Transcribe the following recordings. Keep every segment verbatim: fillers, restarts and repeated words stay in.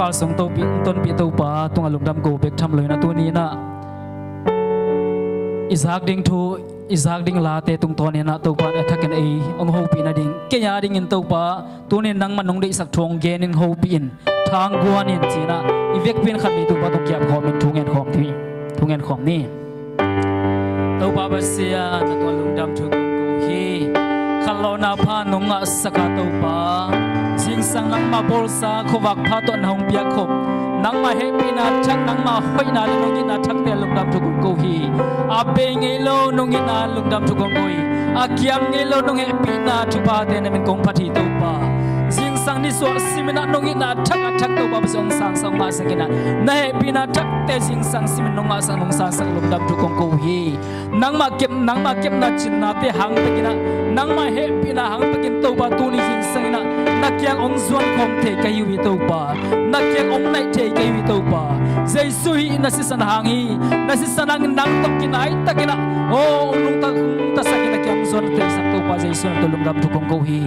Pal sung Topa, tonpih Topa tungah lungdam ko bek tham lo in ah tuni in ah i zak ding thu, i zak ding late tungtawn in ah Topa in a thakin ei hong hopih nading, kei a dingin Topa tuni in nangmah nong deihsak thu hong gen in hopih in, thangguan in ci-in ah i vekpi in khat vei Topa tung kiap khawm in thu ngen khawm ni. Topa Pasian, na tungah lungdam thu kong ko hi. Khanlawhna pha nong ngahsak a Topa, zingsang nangmah bawlsa khuavak pha tawh na hong piak khop, nangmah hehpihna thak, nangmah hoihna le nong itna thakte lungdam thu kong ko hi. A bei ngei lo nong itna lungdam thu kong ko hi. A kiam ngei lo nong hehpihna thuphate na min kong phat hi Topa. Zingsang nisuah simin ah nong itna thak a thak Topa Pasian hong sangsak hong ngahsak in ah, na hehpihna thakte zingsang simin nong ngahsak nong sangsak lungdam thu kong ko hi. Nangmah kep, nangmah kepna cinnate hang pekin ah, nangmah hehpihna hang pekin Topa tuni zingsang in ah na kiang hong zuan khawm thei ka hi uh hi Topa. Na kiang hong naih thei ka hi uh hi Topa. Jesu hih na sisan hang hi. Na sisan hangin nang tawh kinai takin ah, aw, hong nungta, hong tasak in na kiang hong zuan theisak Topa Jesu na tawh lungdam thu kong ko hi.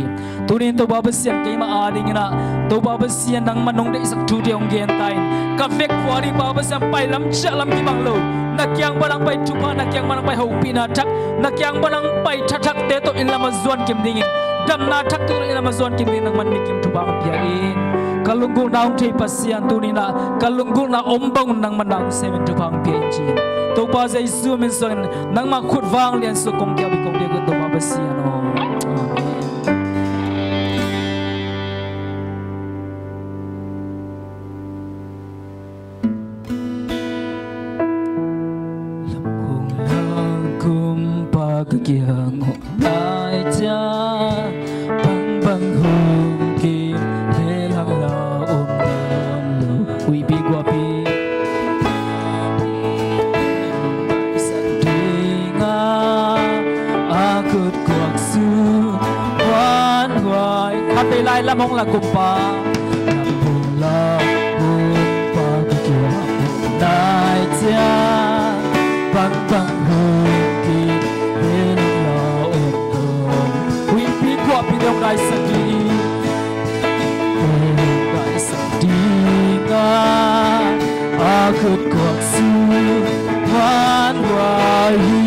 Tuni in Topa Pasian keimah a dingin ah, Topa Pasian nangmah nong deihsak thute hong gen ta in, ka vekpi a ding Topa Pasian pai lam ciah lam kibang lo, na kiang bang hong pai thupha, na kiang bang hong pai hopihna thak, na kiang bang hong pai tha thakte tawh inn lam a zuan kim dingin, damna thak tawh inn lam a zuan kim dingin nangman mikim thupha hong pia in. Ka lunggulhna hong thei Pasian tuni in ah, ka lunggulhna om bang un nangman na hong sem in thupha hong pia in ci-in, Topa Jesu min suangin nangmah khut vang lian suk kong kiap hi kong biak uh Topa Pasian aw. Amen. Lam hong lang kumpa ka kiang hong nai ciang, bangbang hong kim le lang la om nawn lo. Huihpi guahpi ding a, a khut kuak sung huan huai. Khat vei lai lam hong lang kumpa. Lam hong lang kumpa ka kiang hong nai ciang, bangbang hong kim le lang la om nawn. Huihpi guahpi ding hong naisak ding. Hong naisak ding a, a khut kuak sung huan huai hi.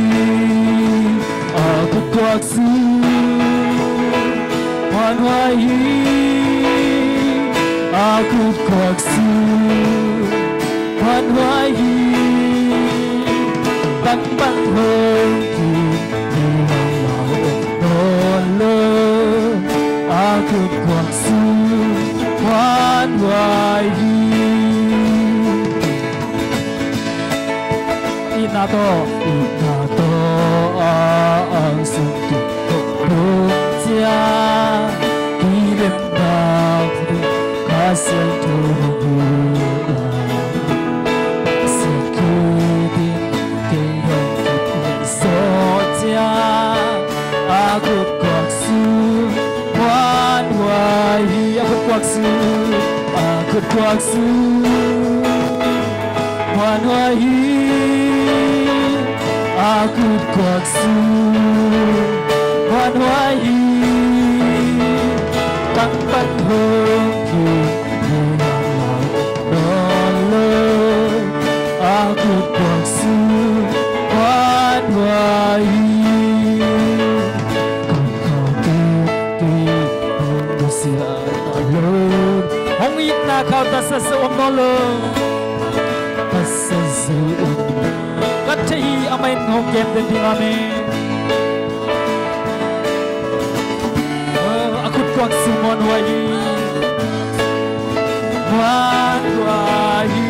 A khut kuak sung huan huai hi. A khut kuak sung huan huai hi. Bangbang hong kim le lang la om nawn lo. A khut kuak sung huan huai hi. Itna tawh, itna tawh a ang sung kim hong dum ciang, kilemna Kha Siangtho hong huh a, Pasian khut in kei hong kip zawh ciang, a khut kuak sung huan huai hi. A khut kuak sung, a khut kuak sung huan huai hi. A khut kuak sung huan huai hi. Tang pan hong kim le lang la om nawn lo. A khut kuak sung huan huai hi. Kong khau kik kik hong nusia ta lo. Hong itna khau ta sa sa om nawn lo. Ta sa sa om. Ka thei hi, amah in hong kem den ding, amen. Oh, a khut kuak sung huan huai hi. Huan huai hi.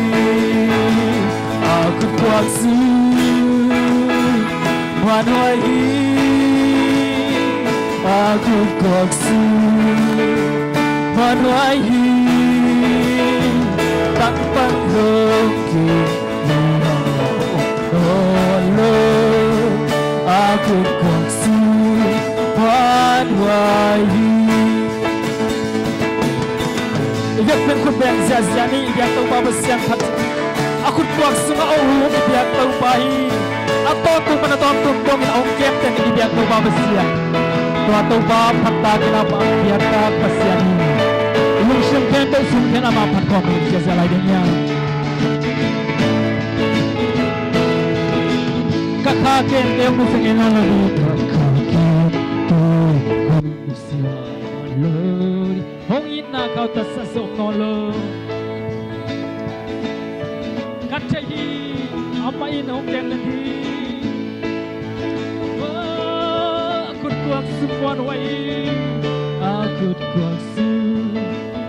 A khut kuak sung huan huai hi. A khut kuak sung huan huai hi. Tang pan hong kim le lang la om nawn lo. A khut kuak sung huan huai hi. I biak pen khut beng ziahziah ni. I biak Topa Pasian phat. A khut kuak sungah a om i biak Topa hi. A tawntung pan a tawntung dongin a hong kemten i biak Topa Pasian. Tua Topa phat takin a biak ta Pasian hi. I lungsim Ken to sung ken ama phat khawm in sia sia lai ding hiam? Ka kha kem te hong nusia ngei nawn lo ding. Ka kha kem te hong nusia nawn lo ding. Hong itna khau ta sa sawm nawn lo. Ka thei hi, amah in hong kem den hi. A khut kuak sung muanhuai hi. A khut kuak sung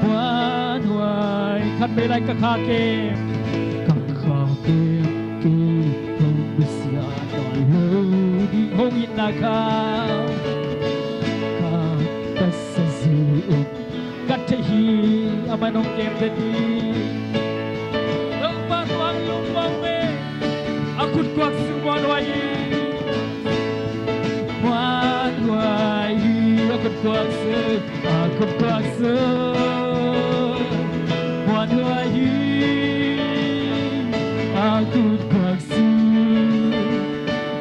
muanhuai. Khat vei lai ka kha kem. Ka kha kem kei hong nusia nawn lo ding. Hong itna khau ta sa sawm. Ka thei hi, amah in hong kem den hi. Topa tua lungmuang ve. A khut kuak sung muanhuai hi. Muanhuai hi, a khut kuak sung, a khut kuak sung muanhuai hi. A khut kuak sung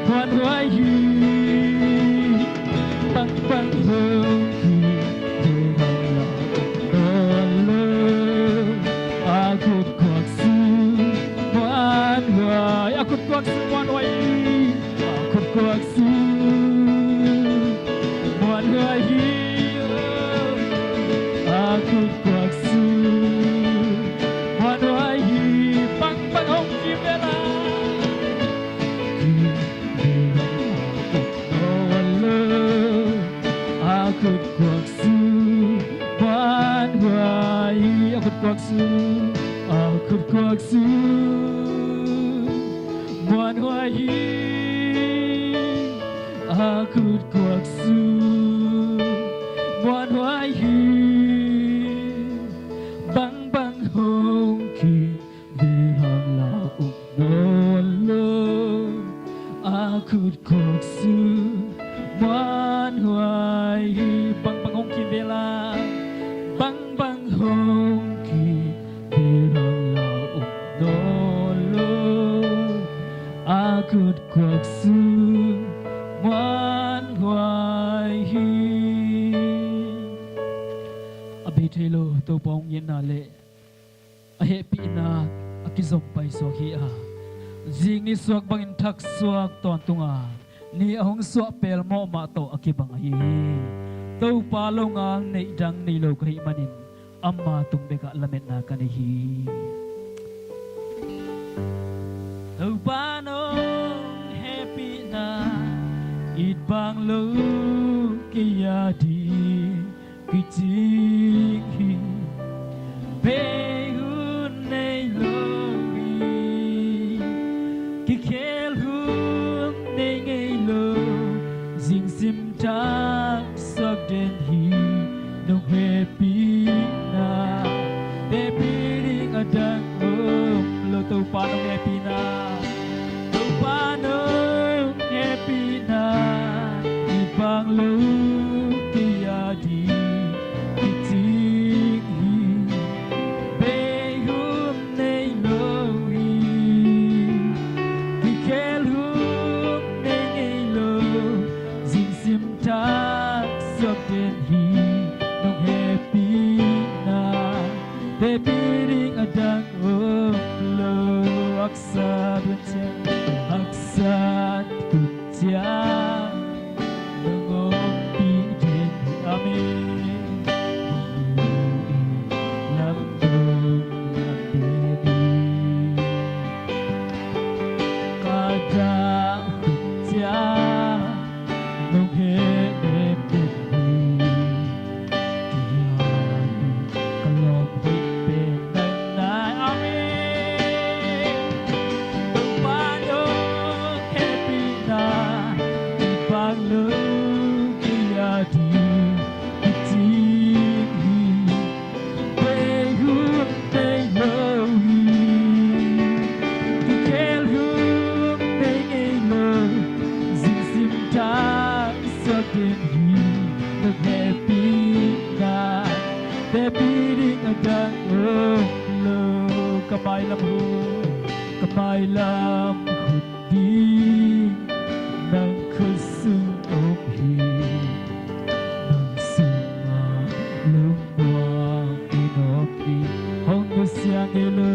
muanhuai hi. Bangbang hong kim ve hang la om nawn lo. A khut kuak sung muanhuai. A khut kuak sung muanhuai hi. A khut kuak sung muanhuai hi. A khut kuak sung muanhuai hi. Bangbang hong kim ve la. Kim ve hang la om nawn lo. A khut kuak sung muanhuai hi. A khut kuak sung, a khut kuak sung muanhuai hi. A khut kuak sung muanhuai hi. Bangbang hong kim ve hang la om nawn lo. A khut kuak sung muanhuai hi. Bangbang hong kim ve la. Bangbang hong kim ve hang la om nawn lo. A khut kuak sung muanhuai hi. A bei thei lo Topa hong itna le a hehpihna a kizom paisuak hi a, zing nisuak bangin thaksuak tawntung a, ni a hong suah pelmawh mah tawh a kibang ahi hi. Topa longal neih dang nei lo ka hih manin ama tung bekah lametna ka nei hi. Topa nong hehpihna it bang lo kei a ding kicing hi. Bei hun nei lo hi. Kikhel hun nei ngei lo. Zingsim thaksuak den hi. Nong hehpihna teci ding a dang om lo. Topa nong hehpihna, Topa nong hehpihna it bang lo kei a ding kicing hi. Bei hun nei lo hi. Kikhel hun nei ngei lo. Zingsim thaksuak den hi. Nong hehpihna teci ding a dang om lo. Haksat hun ciang, haksat hun ciang nong ompih den hi. Amen. Lam dong lam den hi. Ka dah hun ciang nong hehpih hi. Kei a ding ka lawm hoih pen nang nai. Amen. Topa nong hehpihna it bang lo kei a ding kicing hi. Bei hun nei lo hi. Kikhel hun nei ngei lo. Zingsim thaksuak den hi. Nong hehpihna teci ding a dang om lo. Ka mailam hun, ka mailam hun ding nang khut sung om hi. Nang sungah lungmuang in om ngei lo,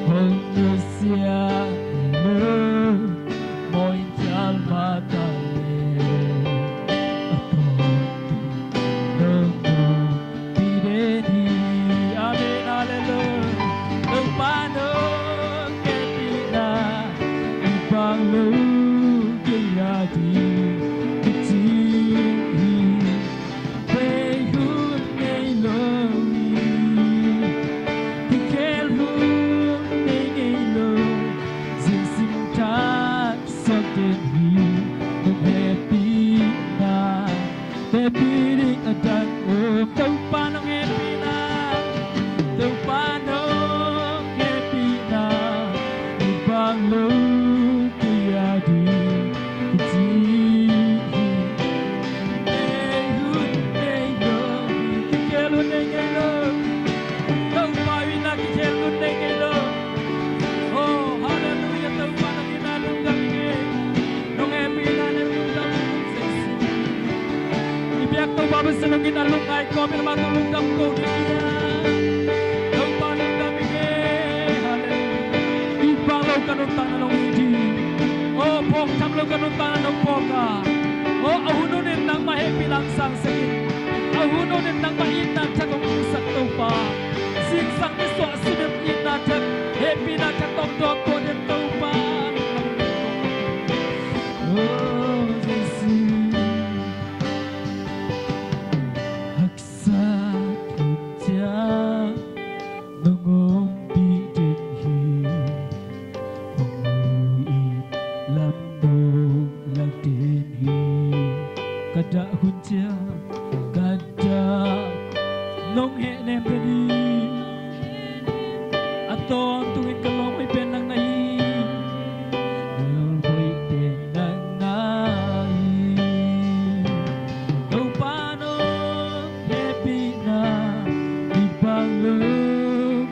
hong nusia ngei lo, mawh in khial mah ta leh a tawntung nong ompih den hi. Amen, halleluiah. Topa nong hehpihna i bang lo kei a ding kicing hi. Bei hun nei lo hi, kikhel hun nei ngei lo, zingsim thak suak den hi. Nong hehpihna hehpih ding a dang om. Topa nong hehpihna, Topa nong hehpihna i bang lo kei a ding kicing hi. Nei hun nei lo, kikhel hun nei ngei lo. Topa itna kikhel hun nei ngei lo. Oh, halleluiah, Topa nong itna lungdam ing ei. Nong hehpihna leh lungdam ing ei. I biak Topa Pasian nong itna lungngai kawm in amah tawh lungdam ko ding hi a. Topa lungdam ing ei. Halleluiah. I bang lo ka nuntakna nong it hi. Oh, phawk tham lo ka nuntakna nong phawk a. Oh, a hun hun in nangmah hehpihna hong sangsak in. A hun hun in nangmah itna thak hong itsak Topa. Zingsang nisuah sum in itna thak, hehpihna thak tawh dawk ko den Topa. Oh, Jesu. Haksat hun ciang nong ompih den hi. Hong mu-in lam nong lak den hi. Ka dah hun ciang, ka dah nong hehnem den hi. A tawntungin ka lawm hoih pen nang na hi. Lawm hoih pen nang na hi. Topa nong hehpihna i bang lo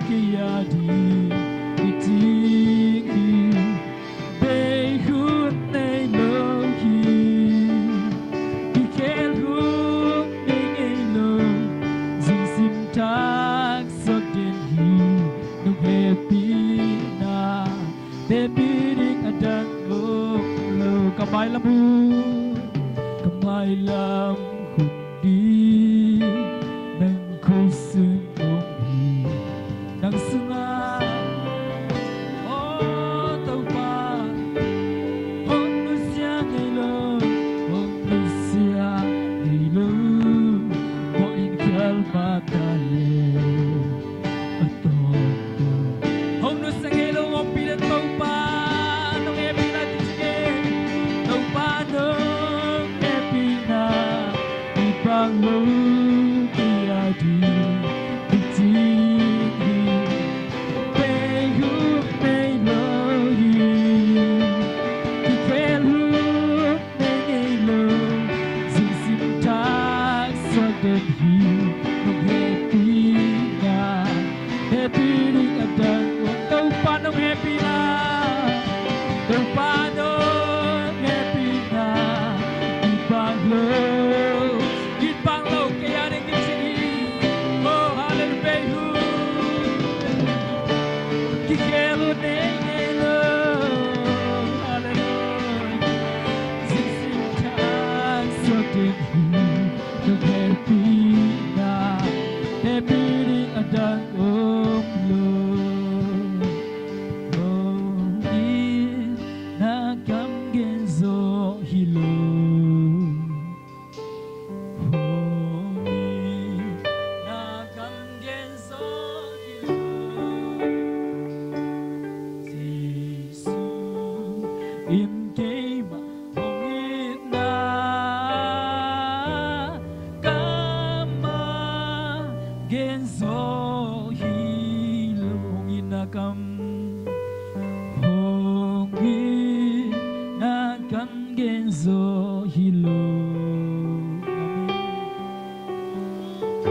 kei a ding kicing hi. Bei hun nei lo hi, kikhel hun nei ngei lo, zingsim thak suak den hi. Nong hehpihna hehpih ding a dang om lo. Ka mailam hun, ka mailam hun ding nang khutsung om hi. Nang sungah, oh Topa, hong nusia ngei lo, hong nusia ngei lo, mawh in khial mah ta leh a tawntung. Hong nusia ngei lo hong ompih den Topa nong hehpihna kicing hi. Topa nong hehpihna i bang lo kei a ding kicing hi. Bei hun nei lo hi, kikhel hun nei ngei lo, zingsim thak suak den hi. Nong hehpihna hehpih ding a dang om. Topa nong hehpihna, Topa nong hehpihna i bang lo, i bang lo kei a ding kicing hi. Oh, halleluiah, bei hun, kikhel hun nei ngei lo. Halleluiah. Zingsim thak suak den hi. Nong hehpihna hehpih ding a dang om lo. Hong itna kam gen zo hi lo. Hong itna kam gen zo hi lo. Jesu in keimah hong itna kam a gen zo hi lo. Hong itna kam, hong itna kam gen zo hi lo. Amen.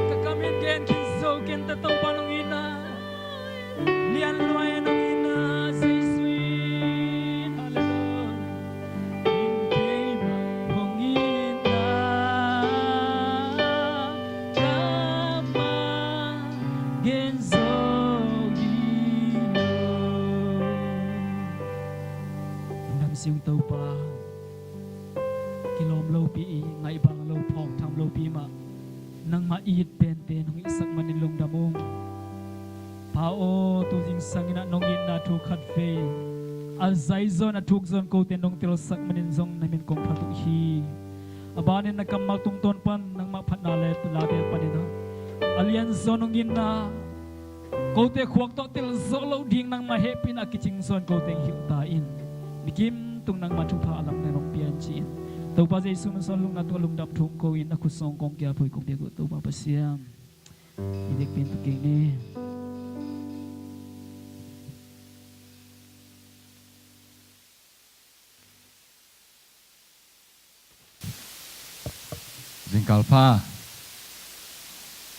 Ka kam in gen khin zo kei ta, Topa nong itna lian lua e, nong itna Jesu in. Halleluiah. In keimah hong itna kam a gen zo Siung Topa, kilawm lopi i ngaihbang lo, phawk tham lopi mah, nangmah it pente nong hihsak manin lungdam ung. Pa aw, tu zingsang in ah nong itna thu khat vei a zai zawn a thuk zawn kote nong telsak manin zong na min kong phat uh hi. A banin na kammal tungtawn pan nangmah phatna le late panin ah a lian zawn nong itna kote khuak tawh tel zawh loh ding nangmah hehpihna a kicing zawn kote hilh ta in, nikim tung nangmah thupha a lam na nong pia in ci-in, Topa Jesu min suang lungna tungah lungdam thu ko in, a khut sung kong kiap uh hi kong piak uh Topa Pasian. I nek pen tu keng ne. Zingkal pha.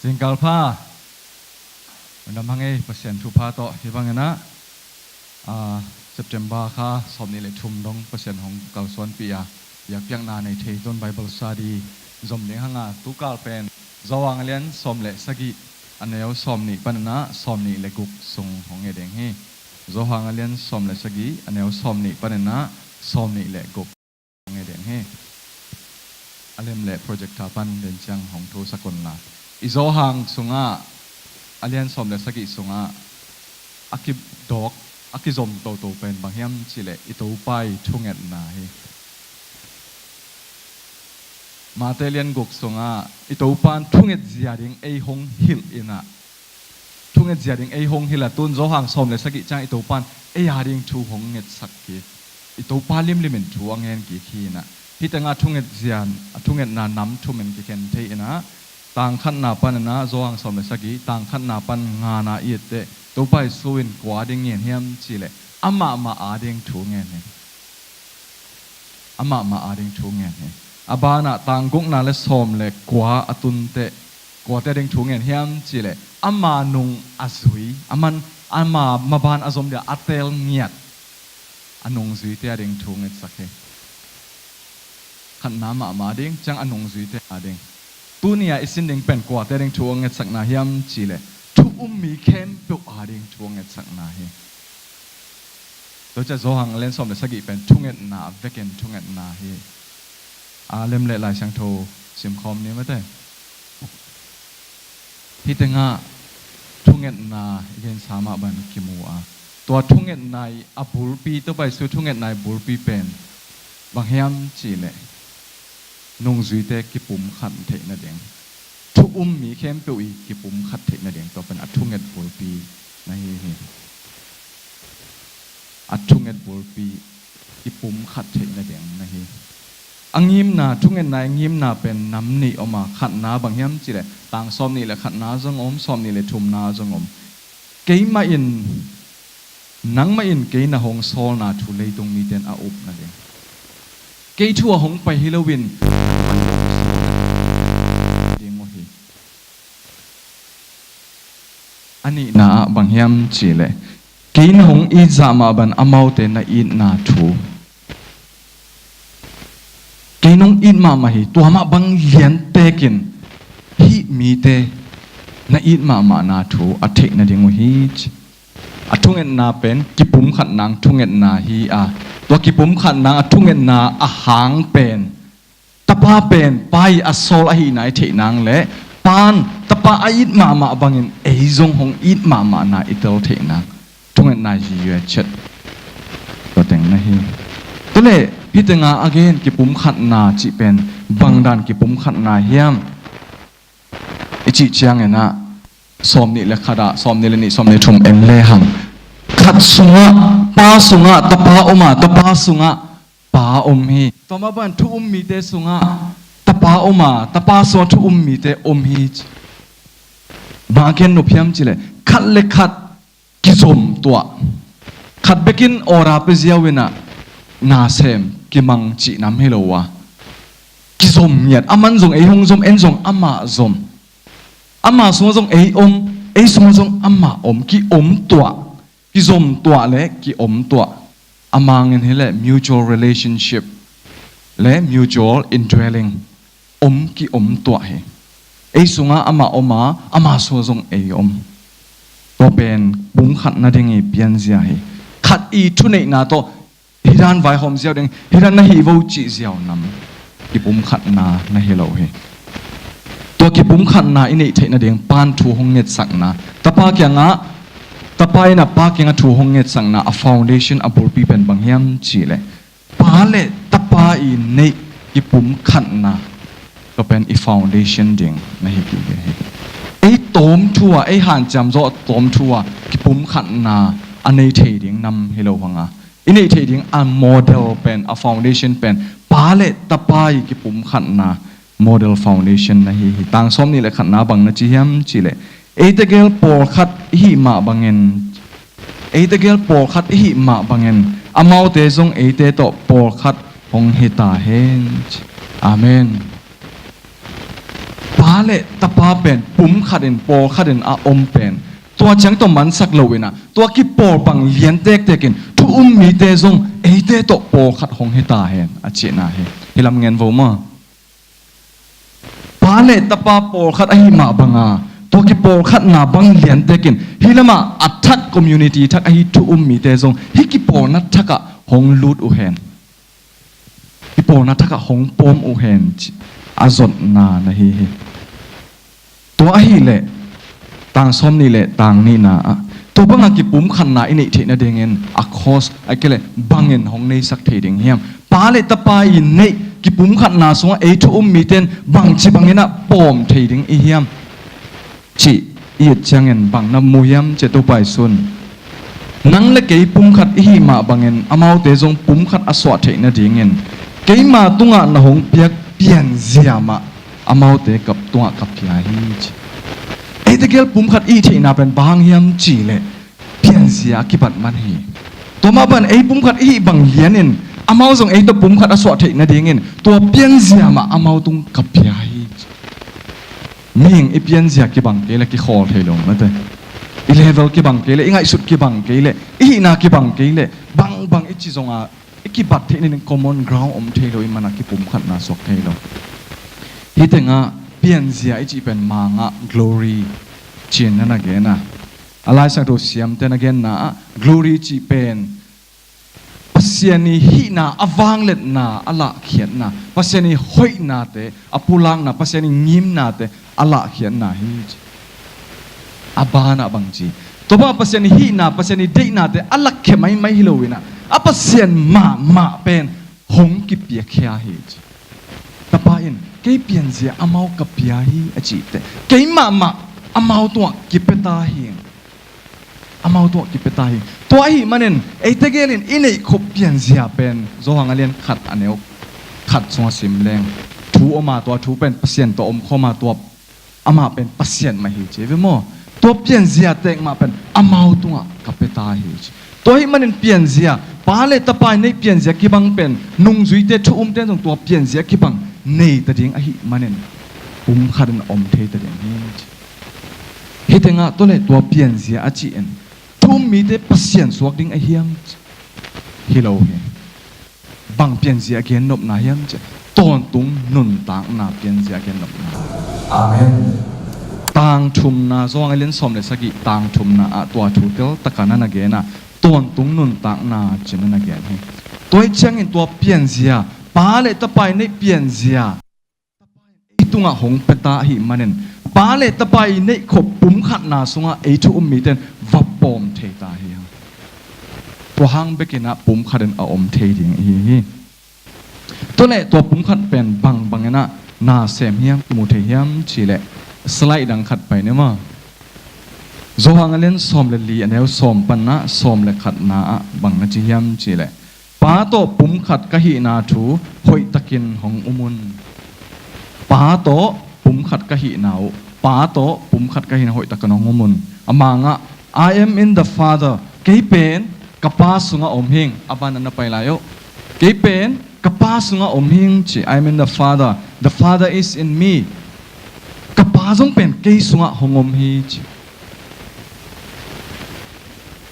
Zingkal pha. Lungdam hang ei, Pasian thupha tawh hih bangin ah, ah, September kha sawmnih le thum dong Pasian hong kalsuanpih a, biakpiakna nei thei tun Bible study zom ding hang a, tu kal pen Johan a lian sawm le sagih, a neu sawmnih panin ah sawmnih le guk sung hong nget ding hi. Johan a lian sawm le sagih, a neu sawmnih panin ah sawmnih le guk nge deng hi. A lem le projector pan den ciang hong thusak un la. I Johan sungah, a lian sawm le sagih sungah a kidawk, a kizom toto pen bang hiam cih leh i Topa i thungetna hi. Mate lian guk sungah i Topa in thunget zia ding ei hong hilh in ah, thunget zia ding ei hong hilh a, tun Johan sawm le sagih ciang i Topa in ei a ding thu hong ngetsak kik, i Topa limlim in thu a ngen kik hi in ah, hih tengah thunget zia, a thungetna nam thum in kikhen thei in ah, tang khatna panin ah, Johan sawm le sagih, tang khatna pan ngana i et teh, Topa Jesu in kua a ding ngen hiam cih leh amah mah a ding thu ngen hi. Amah mah a ding thu ngen hi. A banah tang gukna le sawm le kua a tun teh, kuate a ding thu ngen hiam cih leh ama nung a zui, a man, ama maban a zom dia a teel ngiat a nungzuite a ding thu ngetsak hi. Khatna mahmah a ding ciang a nungzuite a ding. Tuni-a i sin ding pen kuate a ding thu a ngetsakna hiam cih leh thu um mi khempeuh a ding thu a ngetsakna hi. Tua ciah Johan a lian sawm le sagih pen thungetna, a vekin thungetna hi. A lem le Lai Siangtho simkhawm ni mate. Hih tengah thungetna i gensa mah bang kimu a, tua thungetna i a bulpi, Topa Jesu thungetna i bulpi pen bang hiam cih leh nungzuite kipumkhat theih nading, thu um mi khempeuh i kipumkhat theih nading, tua pen a thunget bulpi na hi hi. A thunget bulpi kipumkhat theih nading na hi. A ngimna, thungetna i ngimna pen nam nih om a, khatna bang hiam cih leh tang sawmnih le khatna zong om, sawmnih le thumna zong om. Keimah in, nangmah in kei na hong sawlna thu leitung mite in a up nading, kei thu a hong pai hi loin ding uh hi. A nihna ah bang hiam cih leh kei na hong it zah mah bang amaute na itna thu, kei nong it mahmah hi, tua mah bang liantekin hih mite na it mahmahna thu a theih nading uh hi ci. A thungetna pen kipumkhat nang thungetna hi a, tua kipumkhat nang a thungetna a hang pen Tapa pen Pa i a sawl ahihna i theih nang le Pa in Tapa a it mahmah bangin ei zong hong it mahmahna i tel theih nang, thungetna hi yue chet tua teng na hi. Tua le hih tenga a gen kipumkhatna cih pen bangdan kipumkhatna hiam i cih ciangin ah, sawmnih le khat ah, sawmnih le nih, sawmnih le thum en lehang, khat sungah, Pa sungah Tapa om a, Tapa sungah Pa om hi. Tua mah bang thu um mite sungah Tapa om a, Tapa sungah thu um mite om hi. Bang a gen nop hiam cih leh khat le khat kizom tuah. Khat bekin order pia ziau in ah na sem kimang cih nam hi lo a, kizom ngiat. Aman zong ei hong zom, en zong amah zom. Ama sungah zong ei om, ei sungah zong amah om, ki-om tuah. Kizom tuah le ki-om tuah. A mangin hi leh mutual relationship le mutual indwelling, om ki-om tuah hi. Ei sungah amah om a, ama sungah zong ei om. Tua pen pumkhat nading i pianzia hi. Khat i thuneihna tawh hi dan vaihawm ziau ding, hih dan na hih vo cih ziau nam. Kipumkhatna na hi lo hi. Tua kipumkhatna i neih theih nading pa'n thu hong ngetsakna, tapa kiangah, tapa in a pa kiangah thu hong ngetsakna a foundation, a bulpi pen bang hiam cih leh, Pa le Tapa i neih kipumkhatna, tua pen i foundation ding na hi kik hi. Ei tawm thu a, ei hanciam zawh a tawm thu a kipumkhatna a nei thei ding nam hi lo hang a, i neih theih ding a model pen, a foundation pen, Pa le Tapa i kipumkhatna model foundation na hi hi. Tang sawm nih le khatna bang na ci hiam cih leh, ei tegel pawlkhat i hih mah bangin, ei tegel pawlkhat i hih mah bangin, amaute zong eite tawh pawlkhat hong hi ta hen. Amen. Pa le Tapa pen pumkhat in, pawlkhat in a om pen, tua ciang tawh mansak lo in a, tua kipawl bang lian tektek in thu um mite zong eite tawh pawlkhat hong hi ta hen a cihna hi. Hih lam ngen vo maw? Pa le Tapa pawlkhat ahih mah banga, tua kipawlkhatna bang lian tek in hih lamah a thak, community thak ahi thu um mite zong hih kipawlna thakah hong lut uh hen. Kipawlna thakah hong pawm uh hen, ci a zotna na hi hi. Tua ahih leh, tang sawm nih le tang nihna ah, tua banga kipumkhatna i neih theih nadingin a cause, a kei leh bangin hong neisak thei ding hiam? Pa le Tapa i neih kipumkhatna sungah ei thu um mite in bangci bangin a pawm thei ding i hiam? Cih i et ciangin bang na mu hiam cih leh, Topa Jesu in, nang le kei pumkhat i hih mah bangin amaute zong pumkhat a suah theih nadingin keima tungah na hong piak pianzia mah amaute ka tungah ka pia hi, ci. Ei tegel pumkhat i hih theihna pen bang hiam cih leh pianzia a kibat man hi. Tua mah bangin ei pumkhat i hih bang lianin amau zong ei tawh pumkhat a suah theih nadingin tua pianzia mah amau tung ka pia hi, ci. Mihing i pianzia kibang kei leh kikhawl thei lo mate. I level kibang kei leh, i ngaihsut kibang kei leh, i hihna kibang kei leh, bangbang i ci zonga i kibat theih nading common ground om thei lo, i manah kipumkhatna suak thei lo. Hih tengah pianzia i cih pen mangah glory ci-in na na gen a, a Lai Siangtho siamte na genna ah glory cih pen Pasian i hihna, a vangliatna a lahkhiatna, Pasian i hoihnate a pulakna, Pasian i ngimnate a lahkhiatna hi, ci. A banah bang ci? Tua bangah Pasian i hihna, Pasian i deihnate a lakkhia maimai hi lo in a, a Pasian mahmah pen hong kipiakhia hi, ci. Tapa in kei pianzia amau ka pia hi a cih teh, kei mahmah amau tungah kipia ta hi. Amau tungah kipia ta hi. Tua ahih manin ei tegel in i neih khop pianzia pen Johan a lian khat a neu khat sungah sim leng, thu om a, tua thu pen Pasian tawh omkhawm a, tua amah pen Pasian mah hi, ci ve maw? Tua pianzia tek mah pen amau tungah ka pia ta hi, ci. Tua ahih manin pianzia, Pa le Tapa i neih pianzia kibang pen nungzuite, thu umte in zong tua pianzia kibang nei ta ding ahih manin pumkhat in om thei ta ding hi, ci. Hih tengah tua leh tua pianzia a cih in thu um mite Pasian suak ding a hiam? Hi lo hi. Bang pianzia a gennopna hiam cih leh tawntung nuntakna pianzia a gennopna. Amen. Tang thumna, Johan a lian sawm le sagih tang thumna ah tua thu teltak a na na gen a, tawntung nuntakna ci-in na na gen hi. Tua ahih ciangin tua pianzia, Pa le Tapa i neih pianzia, ei tungah hong pia ta ahih manin Pa le Tapa i neih khop pumkhatna sungah ei thu um mite in va pawm thei ta hi hang. Tua hang bekin ah pumkhat in a om thei ding ihi hi. Tua leh tua pumkhat pen bangbang in ah na sem hiam, kimu thei hiam cih leh slide dang khat pai ni maw? Johan a lian sawm le li a neu sawm pan ah sawm le khatna ah bang na ci hiam cih leh, Pa tawh pumkhat ka hihna thu hoihtakin hong um un. Pa tawh pumkhat ka hihna uh, Pa tawh pumkhat ka hihna hoihtakin hong um un. A mangah, "I am in the Father." Kei pen ka Pa sungah om hing. A ban ah na pai lai uh. Kei pen ka Pa sungah om hing ci. "I am in the Father. The Father is in me." Ka Pa zong pen kei sungah hong om hi ci.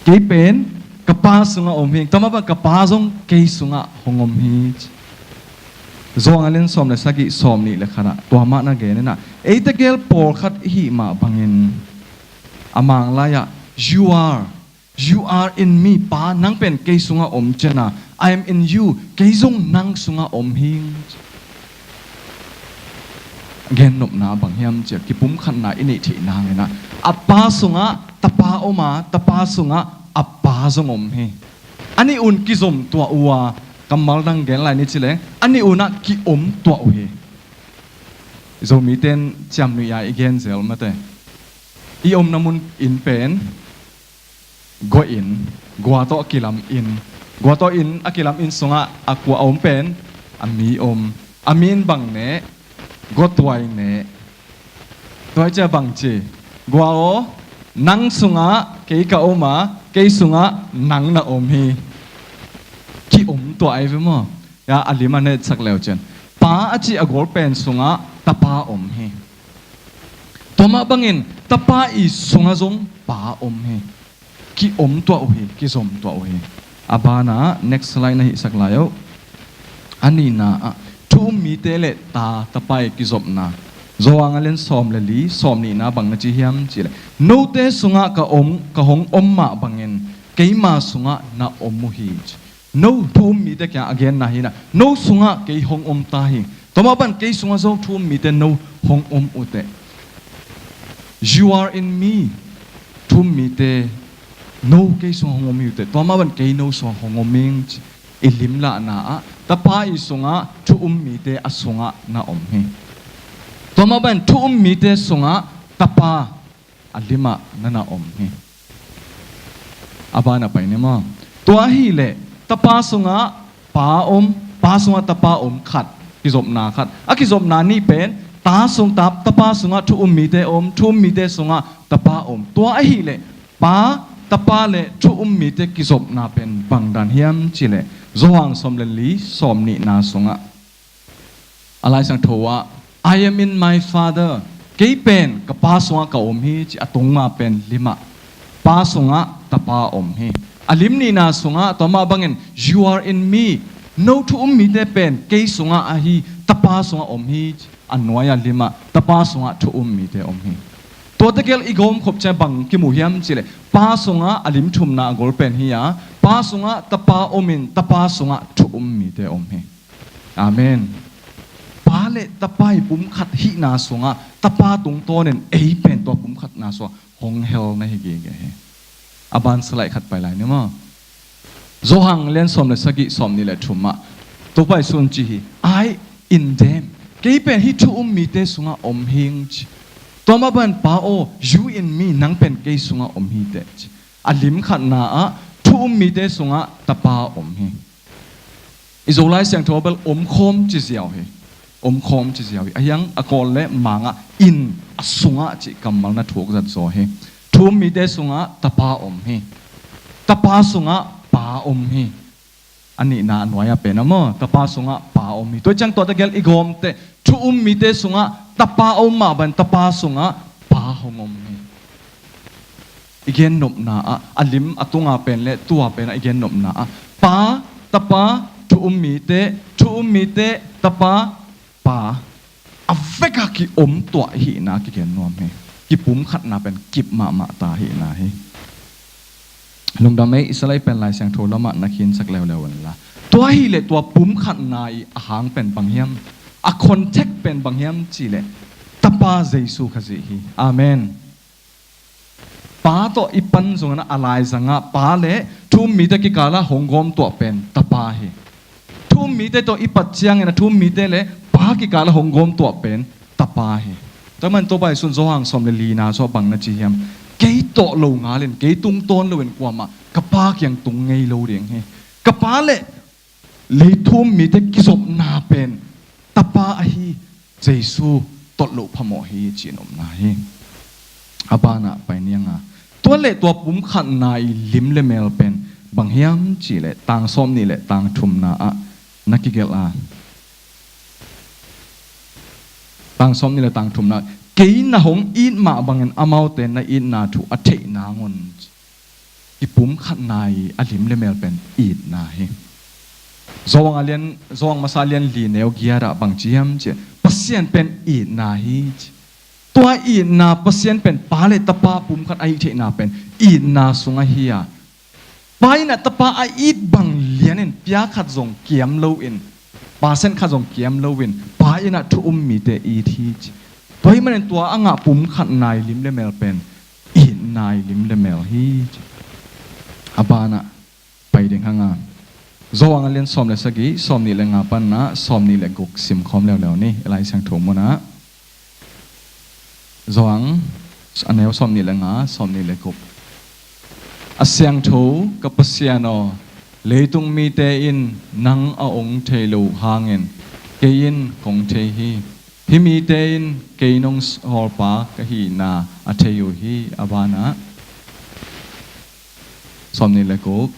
Kei pen ka Pa sungah om hi. Tua mah bang ka Pa zong kei sungah hong om hi ci. Johan a lian sawm le sagih, sawm nih le khat ah tua mah na gen in ah, ei tegel pawlkhat i hih mah bangin a mang lai-ah, "You are, you are in me, Pa, nang pen kei sungah om ciangin ah I am in you, kei zong nang sungah om hi. Gennopna bang hiam cih leh kipumkhatna i neih theih nangin ah, a Pa sungah Tapa om a, Tapa sungah a Pa zong om hi. A nih un kizom tuah uh a, kammal dang gen lai ni ci leng, a nih un ah ki-om tuah uh hi. Zomite in ciamnuih a i gen zel mate. I omna mun inn pen gua inn, gua tawh a kilam inn, gua tawh inn a kilam inn sungah a kua a om pen a mi om. A mi in bang ne? Gua tuai ne. Tuai ci a bang ci? Gua aw, nang sungah kei ka om a, kei sungah nang na om hi. Ki-om tuah ahi ve maw? Ya, a lim a na etsak leu cin, Pa a cih a gol pen sungah Tapa om hi. Tua mah bangin Tapa i sungah zong Pa om hi. Ki-om tuah uh hi, kizom tuah uh hi. A banah next slide na hihsak lai uh. A nihna ah thu um mite le Ta, Tapa i kizopna. Johan a lian sawm le li, sawm nihna bang na ci hiam cih leh, note sungah ka om, ka hong om mah bangin keima sungah na om uh hi. No thu um mite kiang a genna hi na, no sungah kei hong om ta hi. Tua mah bang kei sungah zong thu um mite no hong om uh teh. You are in me. Thu um mite, no kei sungah hong om hi uh teh. Tua mah bang kei no sungah hong om ing ci. I limlahna ah Tapa i sungah thu um mite a sungah na om hi. Tua mah bang thu um mite sungah Tapa a limah na na om hi. A banah pai ni maw? Tua ahih leh Tapa sungah Pa om, Pa sungah Tapa om khat, kizopna khat. A kizopna nih pen, Ta sung, Ta, Tapa sungah thu um mite om, thu um mite sungah Tapa om. Tua ahih leh Pa, Tapa le thu um mite kizopna pen bang dan hiam cih leh, Johan sawm le li, sawm nihna sungah, a Lai Siangtho ah, I am in my Father. Kei pen ka Pa sungah ka om hi ci a tung ma pen limah, Pa sungah Tapa om hi. A lim nihna sungah tua mah bangin, you are in me. No thu um mite pen kei sungah ahi, Tapa sungah om hi ci a nuai a limah, Tapa sungah thu um mite om hi. Tua tegel i gawm khop ciang bang kimu hiam cih leh, Pa sungah a lim thumna a gol pen hi a, Pa sungah Tapa om in, Tapa sungah thu um mite om hi. Amen. Pa le Tapa i pumkhat hihna sungah, Tapa tungtawnin ei pen tua pumkhatna sungah hong hel na hi gige hi. A ban slide khat pai lai ni maw? Johan lian sawm le sagih, sawm nih le thum ah, Topa Jesuh in ci hi, I in them. Kei pen hih thu um mite sungah om hing ci. Tua mah bang Pa aw, you in me, nang pen kei sungah om hi teh ci. A lim khatna ah thu um mite sungah Tapa om hi. I Zolai Siangtho bel omkhawm ci ziau hi. Omkhawm ci ziau hi. A hiang a Kawl le Mang ah in, a sungah cih kammal na thuk zat zaw hi. Thu um mite sungah Tapa om hi. Tapa sungah Pa om hi. A nihna a nuai a pen a maw, Tapa sungah Pa om hi. Tua ciang tua tegel i gawm teh, thu um mite sungah Tapa om mah bang Tapa sungah Pa hong om hi. I gennopna ah, a lim a tunga pen le tua pen ah i gennopna ah, Pa, Tapa, thu um mite, thu um mite, Tapa, Pa, a vek a ki-om tuah hihna kigen nuam hi. Kipumkhatna pen kip mahmah ta hihna hi. Lungdam ei, i slide pen Lai Siangtho lamah na khinsak leuleu unla. Tua hileh tua pumkhatna i a hang pen bang hiam? A context pen bang hiam cihleh Tapa Jesu Khazih hi. Amen. Pa tawh i pan zongin a laizangah Pa le thu um mite kikalah hong gawm tuah pen Tapa hi. Thu um mite tawh i pat ciangin a thu um mite le Pa kikalah hong gawm tuah pen Tapa hi. Tua man Topa Jesu'n Johan sawm le lina sungah bang na ci hiam? Kei tawh lo ngalin, kei tungtawn loin kuamah ka Pa kiang tung ngei lo ding hi. Ka Pa le lei thu um mite kizopna pen Tapa ahi Jesu tolh loh phamawh hi ci-in omna hi. A banah pai nianga, tua le tua pumkhatna i lim le mel pen bang hiam cihleh tang sawmnih le tang thumna ah na kigelh a, tang sawmnih le tang thumna, kei na hong it mah bangin amaute na itna thu a theih nangun. I pumkhatna i a lim le mel pen itna hi. Zawang a lian, Zawang masa lian li neu giat ah bang ci hiam cihleh Pasian pen itna hi ci. Tua itna, Pasian pen Pa le Tapa pumkhat ahi theihna pen itna sung ahi a, Pa in ah tapa a it bang lianin pia khat zong kiam loin, percent khat zong kiam loin, Pa in ah thu um mite it hi ci. Tua ahih manin tua a ngah pum khat nai lim le mel pen it nai lim le mel hi ci. A banah pai ding hang a, Johan a lian sawm le sagih, sawm nih le nga pan ah sawm nih le guk sim khawm leuleu ni, i Lai Siangtho munah. Johan a neu sawm nih le nga, sawm nih le guk. A siangtho ka Pasian aw, leitung mite in nang a ong thei lo hangin kei in kong thei hi. Hih mite in kei nong sawlpa ka hihna a thei uh hi. A banah sawm nih le guk.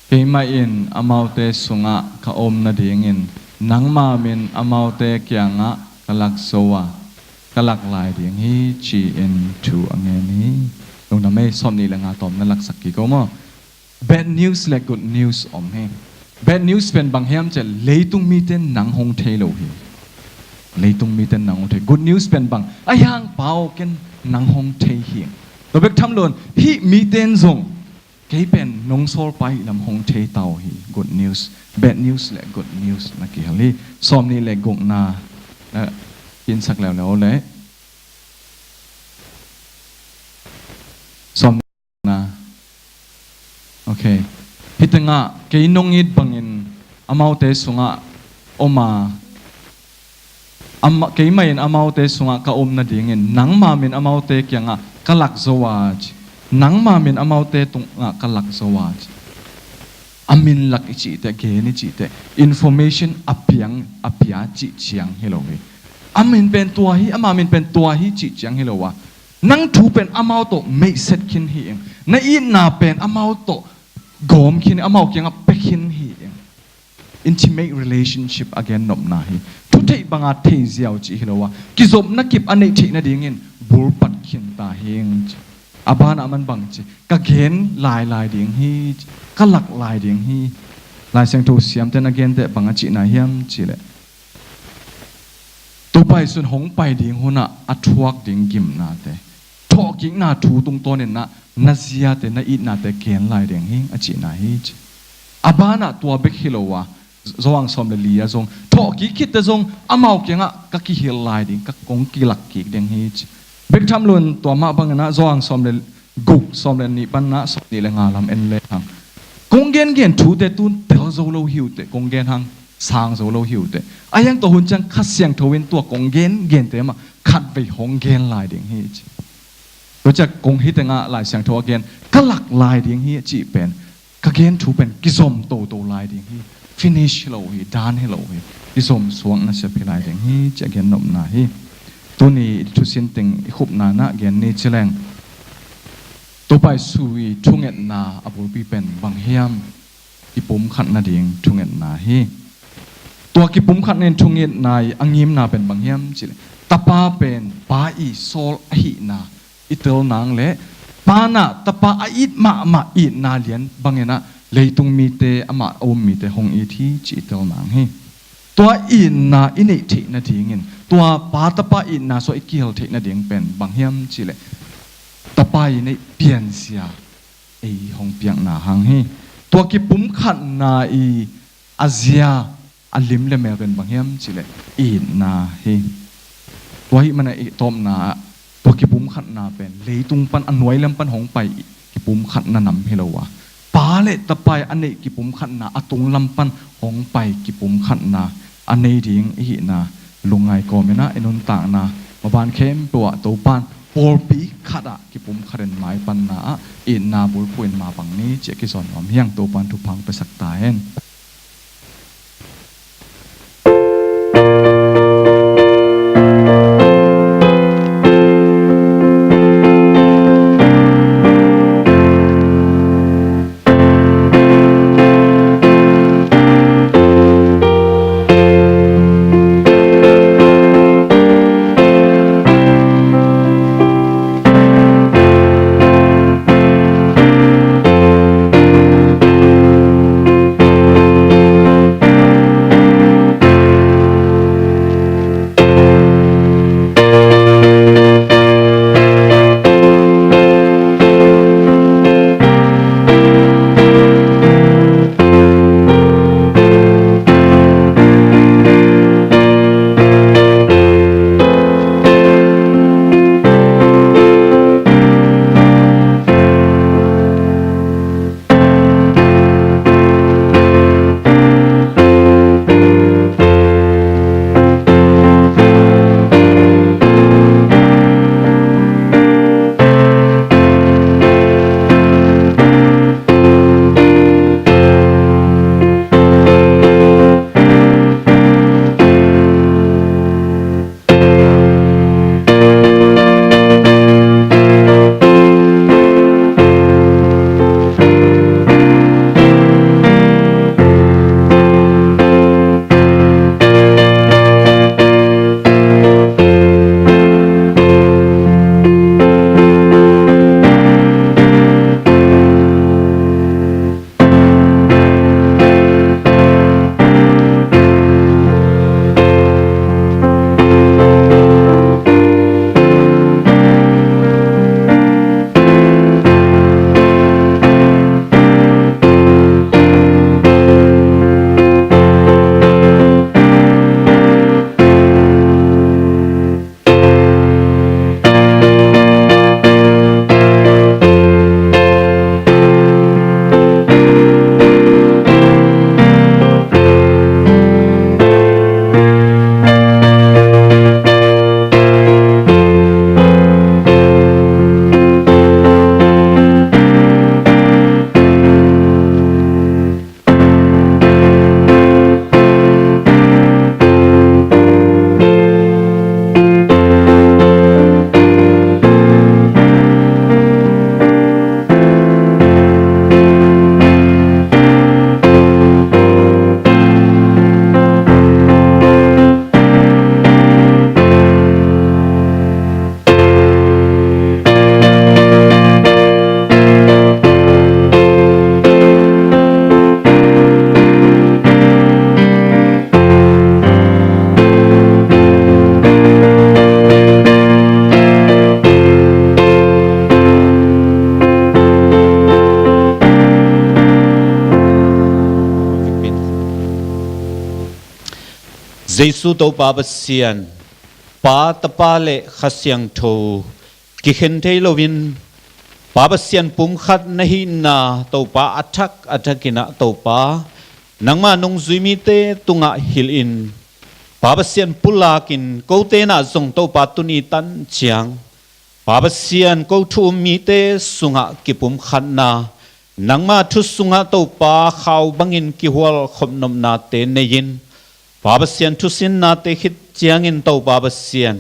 Keimah in amaute sungah ka om nadingin nangma min amaute kiangah ka lak zo a, ka lak lai ding hi, ci-in thu a ngen hi. Lungdam ei, sawm nih le nga tawm na laksak kik o maw? Bad news le good news om hi. Bad news pen bang hiam cih leh leitung mite nang hong thei lo hi. Leitung mite nang hong thei. Good news pen bang, a hiang pau ken nang hong thei hi. Tua bek tham loin hih mite in zong kei pen nong sawlpa hi lam hong thei ta uh hi. Good news, bad news le good news na kihel hi. Sawm nih le gukna na kinsak leuleu le. Sawm na. Ok. Hih tengah kei nong it bangin amaute sungah om a, ama, keimah in amaute sungah ka om nadingin nangma min amaute kiangah ka lak zo a ci. Nangma min amaute tungah ka lak zo a ci. A min lak i cih teh, gen i cih teh, information a piang, a pia cih ciang hi lo hi. A min pen tua hi, ama min pen tua hi cih ciang hi lo a, nang thu pen amau tawh meihset khin hi ing. Na itna pen amau tawh gawm khin, amau kiangah pia khin hi ing. Intimate relationship a gennopna hi. Thu theih banga thei ziau cih hi lo a, kizopna kip a neih theih nadingin bulpat khin ta hi ing ci. A banah a man bang ci, ka gen lailai ding hi ci, ka lak lai ding hi. Lai Siangtho siamte na gente bang a cihna hiam cih leh, Topa Jesu in hong pai ding hunah a thuak ding gimnate, thawhkikna thu tungtawnin na, na ziate, na itnate gen lai ding hi a cihna hi ci. A banah tua bek hi lo a, Johan sawm le li ah zong thawhkik khitte zong amau kiangah ka kihilh lai ding, ka kong kilak kik ding hi ci. Bek tham loin tua mah bangin ah Johan sawm le guk, sawm le nih pan ah sawm nih le nga lam en le hang. Kong gengen thute tun tel zo lo hi uh teh, kong gen hang sang zo lo hi uh teh. A hiang tua hun ciang Kha Siangtho in tua kong gengente mah khatvei hong gen lai ding hi ci. Tua ciang kong hih tengah Lai Siangtho a gen ka lak lai ding hi a cih pen, ka gen thu pen kizom toto lai ding hi. Finish hi lo hi, done hi lo hi. Kizom suak nasep hi lai ding hi ci a gennopna hi. Tuni i thusin teng i khupna nah gen ni ci leng, Topa Jesu i thungetna a bulpi pen bang hiam? Kipumkhat nading thungetna hi. Tua kipumkhat nading thungetna i a ngimna pen bang hiam cih leh, Tapa pen Pa i sawl ahihna i tel nang le, Pa in ah Tapa a it mahmah itna lian bangin ah leitung mite, amah a um mite hong it hi cih i tel nang hi. Tua itna i neih theih nadingin, tua Pa Tapa itna sua i kihel theih nading pen bang hiam cih leh, Tapa i neih pianzia ei hong piakna hang hi. Tua kipumkhatna i a zia, a lim le mel pen bang hiam cih leh itna hi. Tua ahih manin i tawpna ah tua kipumkhatna pen leitung pan a nuai lam pan hong pai kipumkhatna nam hi lo a, Pa le Tapa i a neih kipumkhatna a tung lam pan hong pai kipumkhatna a nei ding i hihna lungngai kawmin ah i nuntakna maban khempeuh ah Topa'n pawlpi khat ah kipumkhat in maipanna ah itna bulphuh in mapang ni ci a kizawn nuam hi hang. Topa'n thupha hong piasak ta hen. Jesu Topa Pasian, Pa, Tapa le Kha Siangtho kikhen thei loin, Pa Pasian pumkhat na hihna, Topa, a thak a thakin ah, Topa, nangma nungzui mite tungah hilhin, Pa Pasian pulakin kote in ah zong, Topa, tuni tan ciang Pa Pasian, ko thu um mite sungah kipumkhatna, nangma thu sungah, Topa, khau bangin kihual khopnopnate nei-in, Pa Pasian, thusinnate khit ciangin, Topa Pasian,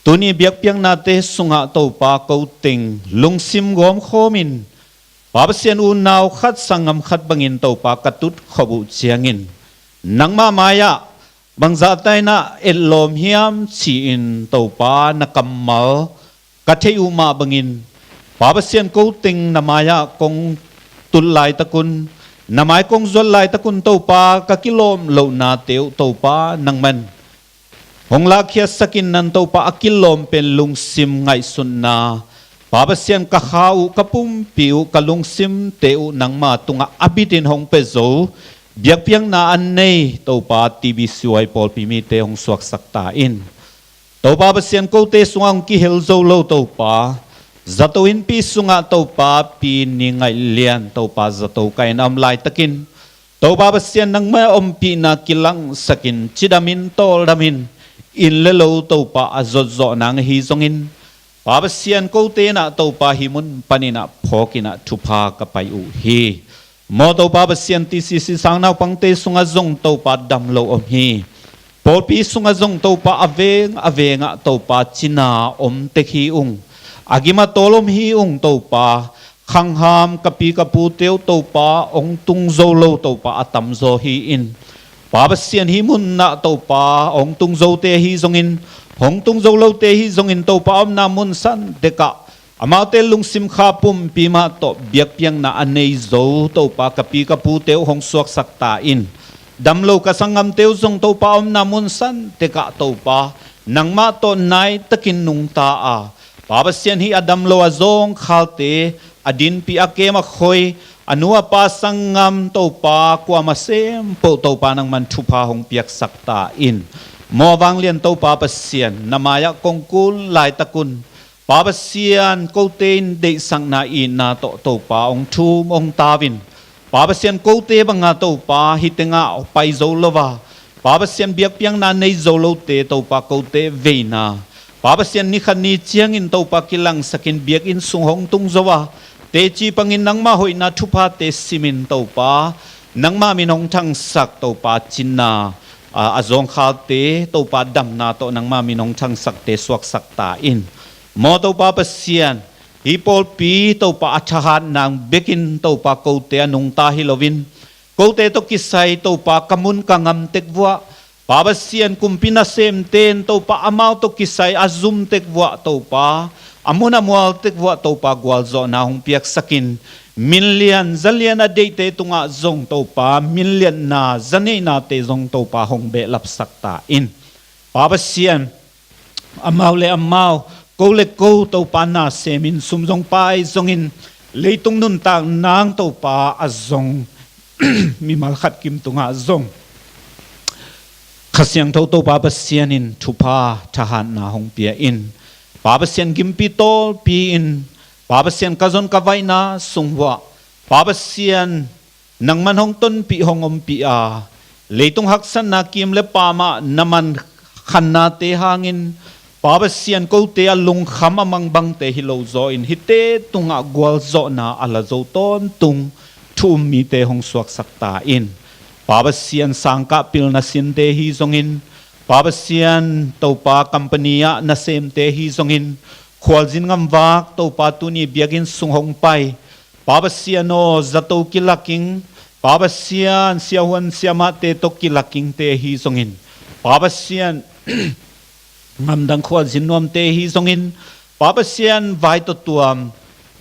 tuni biakpiaknate sungah, Topa, ko teng lungsim gawmkhawmin, Pa Pasian, unau khat, sanggam khat bangin, Topa, ka tutkhop uh ciangin, nangma mai-ah bangzahta in ah etlawm hiam ci-in, Topa, na kammal ka theih uh mah bangin, Pa Pasian, ko teng na mai-ah kong tut laitakun, na mai kong zuat laitakun, Topa, ka kilawm lohnate uh, Topa, nangman hong lakkhiatsakin nan, Topa, a kilawm pen lungsim ngaihsutna, Pa Pasian, ka kha uh, ka pumpi uh, ka lungsimte uh nangma tungah a bitin hong pia zo, biakpiakna a nei, Topa, T B C Y pawlpi mite hong suaksak ta in. Topa Pasian, kote sungah hong kihel zo lo, Topa, zato innpi sungah, Topa, Pi Ni Ngaih Lian, Topa, zato ka in a om laitakin, Topa Pasian, nangma ompihna kilangsakin, cidamin, tawldamin, inn le lo, Topa, a zotzawh nang ahi zongin, Pa Pasian, kote in ah, Topa, hih mun panin ah phawkin ah thupha ka pai uh hi. Maw Topa Pasian, T C C sang naupangte sungah zong, Topa, damlo om hi. Pawlpi sungah zong, Topa, a veng a vengah, Topa, cina om tek hi ung. A gim a tawl om hi ung, Topa. Khangham ka pi ka pute uh, Topa, hong tung zo lo, Topa, a tamzaw hi in. Pa Pasian, hih munah, Topa, hong tung zote ahi zongin, hong tung zo lote ahi zongin, Topa, a omna mun san tekah amaute lungsim kha pumpi mah tawh biakpiakna a nei zo, Topa, ka pi ka pute uh hong suaksak ta in. Damlo ka sanggamte uh zong, Topa, a omna mun san tekah, Topa, nangmah tawh naitakin nungta a, Pa Pasian, hih a damlo a zawngkhalte, a dinpih, a kem a khoi, a nu a pa, sanggam, Topa, kuamah sem peuh, Topa, nangman thupha hong piaksak ta in. Maw vanglian Topa Pasian, na mai-ah kong kun laitakun, Pa Pasian, kote in deihsakna, itna tawh, Topa, hong thum hong tau in. Pa Pasian, kote banga, Topa, hih tengah pai zo lo a, Pa Pasian, biakpiakna nei zo lote, Topa, kote veina, Pa Pasian, ni khat ni ciangin, Topa, kilangsakin biakinn sung hong tung zo a, teci pangin nangmah hoihna thuphate simin, Topa, nangmah min hong thangsak, Topa, cina, a, a zawngkhalte, Topa, damna tawh nangmah min hong thangsakte suaksak ta in. Maw Topa Pasian, hih pawlpi, Topa, a thahat nang bekin, Topa, kote a nungta hi loin, kote tawh kisai, Topa, ka mun ka ngam tek vuah, Pa Pasian, kumpi nasemte in, Topa, amau tawh kisai a zum tek vuah, Topa, a mun a mual tek vuah, Topa, gualzawhna hong piaksakin, min lian za lian a deihte tungah zong, Topa, min lianna za neihnate zong, Topa, hong behlapsak ta in. Pa Pasian, amau le amau, ko le ko, Topa, na semin, sum zong pai zongin, leitung nuntak nang, Topa, a zong mimal khat kim tungah zong Kha Siangtho, Topa Pasian in thupha thahatna hong pia in. Pa Pasian, gimpi tawlpi in, Pa Pasian, ka zon ka vaihna sung vuah, Pa Pasian, nangman hong tonpih, hong ompih a, leitung haksatna kim le pamah na man khannate hangin, Pa Pasian, kote a lungkham a mangbangte hi lo zaw in, hihte tungah gualzawhna a la zo tawntung thu um mite hong suaksak ta in. Pa Pasian, sangkah pilna sinte hi zongin, Pa Pasian, Topa, company ah nasemte hi zongin, khualzin ngamvak, Topa, tuni biakinn sung hong pai, Pa Pasian aw, zato kilaking, Pa Pasian, siahuan siamahte tawh kilakingte hi zongin, Pa Pasian, ngamdang khualzin nuamte hi zongin, Pa Pasian, vai tawh tuam,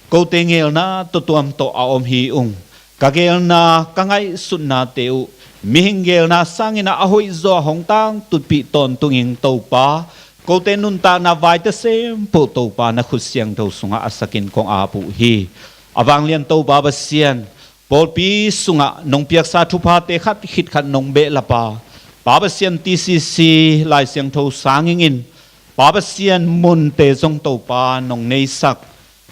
kote ngelna tawh tuam tawh a om hi ung. Ka gelna, ka ngaihsutnate uh mihing gelna sangin a hoih zaw a hong tangtutpih tawntung ing, Topa. Kote nuntakna vaite sem peuh, Topa, na khut siangtho sungah a sakin kong ap uh hi. A vanglian Topa Pasian, pawlpi sungah nong piaksa thuphate khat khit khat nong behlap a, Pa Pasian, TCC Lai Siangtho sang ingin, Pa Pasian, munte zong Topa nong neisak,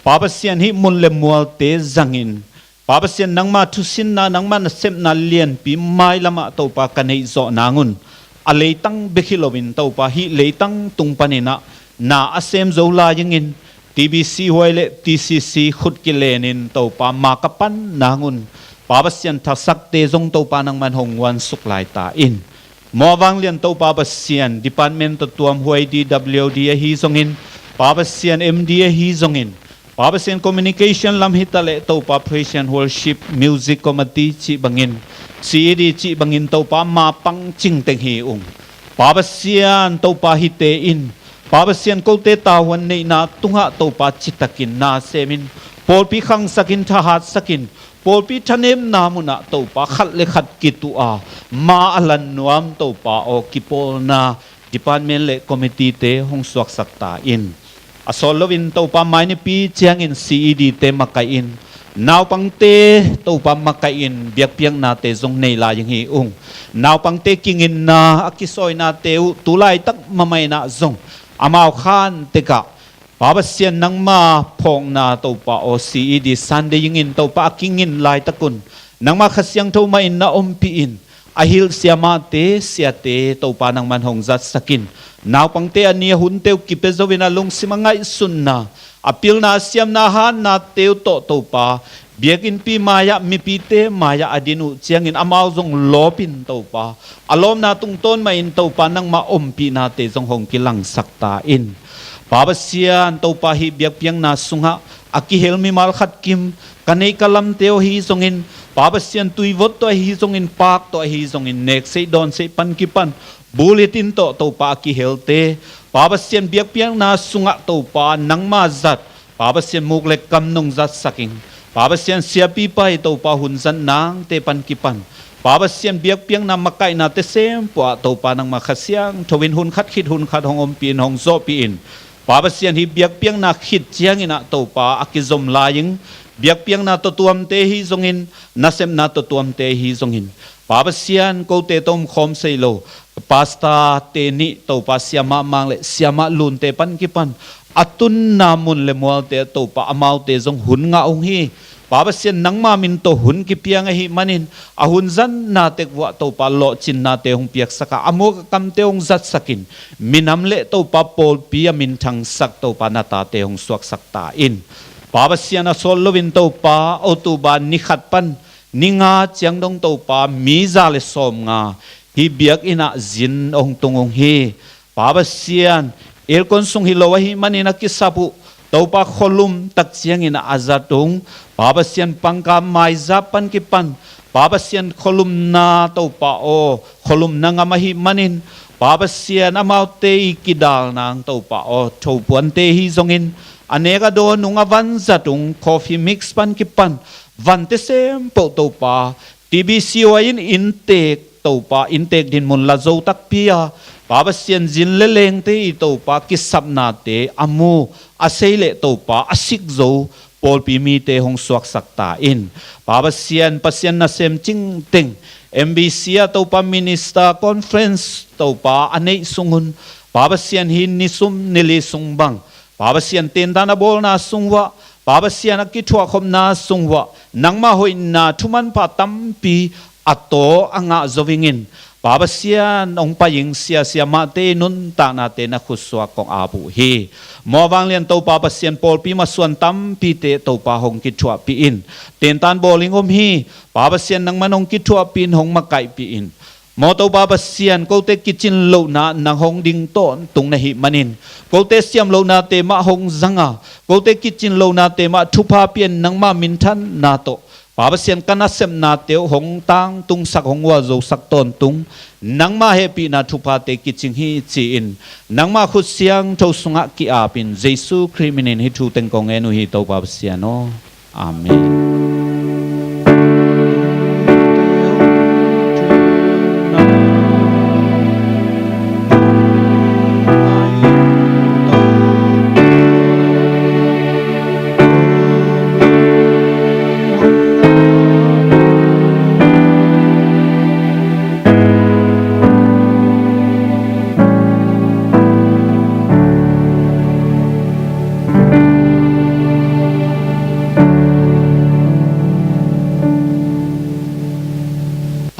Pa Pasian, hih mun le mualte zangin, Pa Pasian, nangma thusinna, nangma nasepna lianpi mailamah Topa ka neihzawh nangun, a leitang bek hi loin Topa hih leitang tung paninah na a sem zo lai ingin, TBC huai le TCC khut kilenin Topa ma ka pan nangun, Pa Pasian, thasakte zong Topa nangman hong nguansuk lai ta in. Mawh vanglian Topa Pasian, department tawh tuam huai, DWD ahi zongin, Pa Pasian, MD ahi zongin, Pa Pasian, communication lam hitaleh Topa praise and worship, music committee cih bangin, CED cih bangin Topa ma pang cingteng hi ung. Pa Pasian, Topa hihte in, Pa Pasian, kote tavuan neihna tungah Topa citakin na semin, pawlpi khangsakin, thahatsakin, pawlpi thanemna munah Topa khat le khat kituh a, ma a lan nuam Topa aw, kipawlna department le committee-te hong suaksak ta in. A sawt loin Topa mai nipi ciangin CED-te makaih in, naupangte Topa makaih in, biakpiaknate zong nei lai ing hi ung. Naupangte kinginna, a kisawinate uh tu laitak mamainah zong amau khan tekah, Pa Pasian, nangma phawkna Topa aw, CED Sunday ingin Topa a kingin laitakun, nangma Kha Siangtho mah in na ompih in, a hilh siamahte, siate Topa nangman hong zatsakin, naupangte a ni a hunte uh kipia zoin a lungsim a ngaihsunna, a pilna, a siamna, a hatnate uh tawh Topa, biakinnpi mai-ah, mipite mai-ah a din uh ciangin amau zong lawpin Topa, a lawpna tungtawn mahin Topa nangma ompihnate zong hong kilangsak ta in. Pa Pasian, Topa hih biakpiakna sungah a kihel mimal khat kim, ka neih ka lamte aw ahi zongin, Pa Pasian, tuivot tawh ahi zongin, paak tawh ahi zongin, nekseih dawnseih pan kipan, bulletin tawh Topa a kihelte, Pa Pasian, biakpiakna sungah Topa nangma zat, Pa Pasian, muk le kam nong zatsak ing. Pa Pasian, siapi pai Topa hun zat nangte pan kipan, Pa Pasian, biakpiakna makaihnate sempuah Topa nangma Kha Siangtho in hun khat khit hun khat hong ompih in, hong zawhpih in. Pa Pasian, hih biakpiakna khit ciangin ah Topa a kizom lai ing. Biakpiakna tawh tuamte hi zongin, nasepna tawh tuamte hi zongin, Pa Pasian, kote tawh omkhawm sei lo, pastor-te nih Topa, siamah Mang le siamah Lunte pan kipan, a tunna mun le mualte ah Topa amaute zong hun ngah ung hi. Pa Pasian, nangma min tawh hun kipia ahih manin, a hun zatna tek vuah Topa lawhcinnate hong piaksak a, a muk a kamte hong zatsakin, minam le Topa pawlpi a minthangsak Topa na tate hong suaksak ta in. Pa Pasian, a sawt loin Topa October ni khat pan ni nga ciang dong Topa mi za le sawmnga hih biakinn ah zin hong tung ung hi. Pa Pasian, aircon sung hi lo ahih manin a kisap uh Topa khualum tak ciangin a zat ung. Pa Pasian, pangkam maizap pan kipan, Pa Pasian, khualumna Topa aw, khualumna ngam ahih manin, Pa Pasian, amaute i kidal nang Topa aw, thopuante hi zongin, a nek a dawn ung, a van zat ung, coffee mix pan kipan, vante sempoh Topa, TBC huai in inntek Topa, inntek dinmun la zo takpi a, Pa Pasian, zin le lengte i Topa kisapnate a mu, a sei le Topa a sik zo pawlpi mite hong suaksak ta in. Pa Pasian, Pasian nasem cingteng MBC ah Topa minister conference Topa a neih sungun, Pa Pasian, hih ni sum ni li sung bang, Pa Pasian, tentan a bawlna sung uah, Pa Pasian, a kithuahkhopna sung uah, nangma hoihna thumanpha tampi a taw a ngah zo ingin, Pa Pasian, hong pai ing, sia siamahte i nuntaknate na khutsuak kong ap uh hi. Mawh vanglian Topa Pasian, pawlpi masuan tampite Topa hong kithuahpih in. Tentan bawl ing om hi. Pa Pasian, nangman hong kithuahpih in, hong makaihpih in. Maw Topa Pasian, kote kicin lohna nang hong ding tawntung na hih manin, kote siam lohnate mah hong zang a, kote kicin lohnate mah thupha pia in, nangma minthanna tawh, Pa Pasian, ka nasepnate uh hong tangtungsak, hong ualzosak tawntung, nangma hehpihna thuphate kicing hi ci-in, nangma khut siangtho sungah ki-ap in, Jesu Khrih minin hih thu teng kong ngen uh hi, Topa Pasian aw. Amen.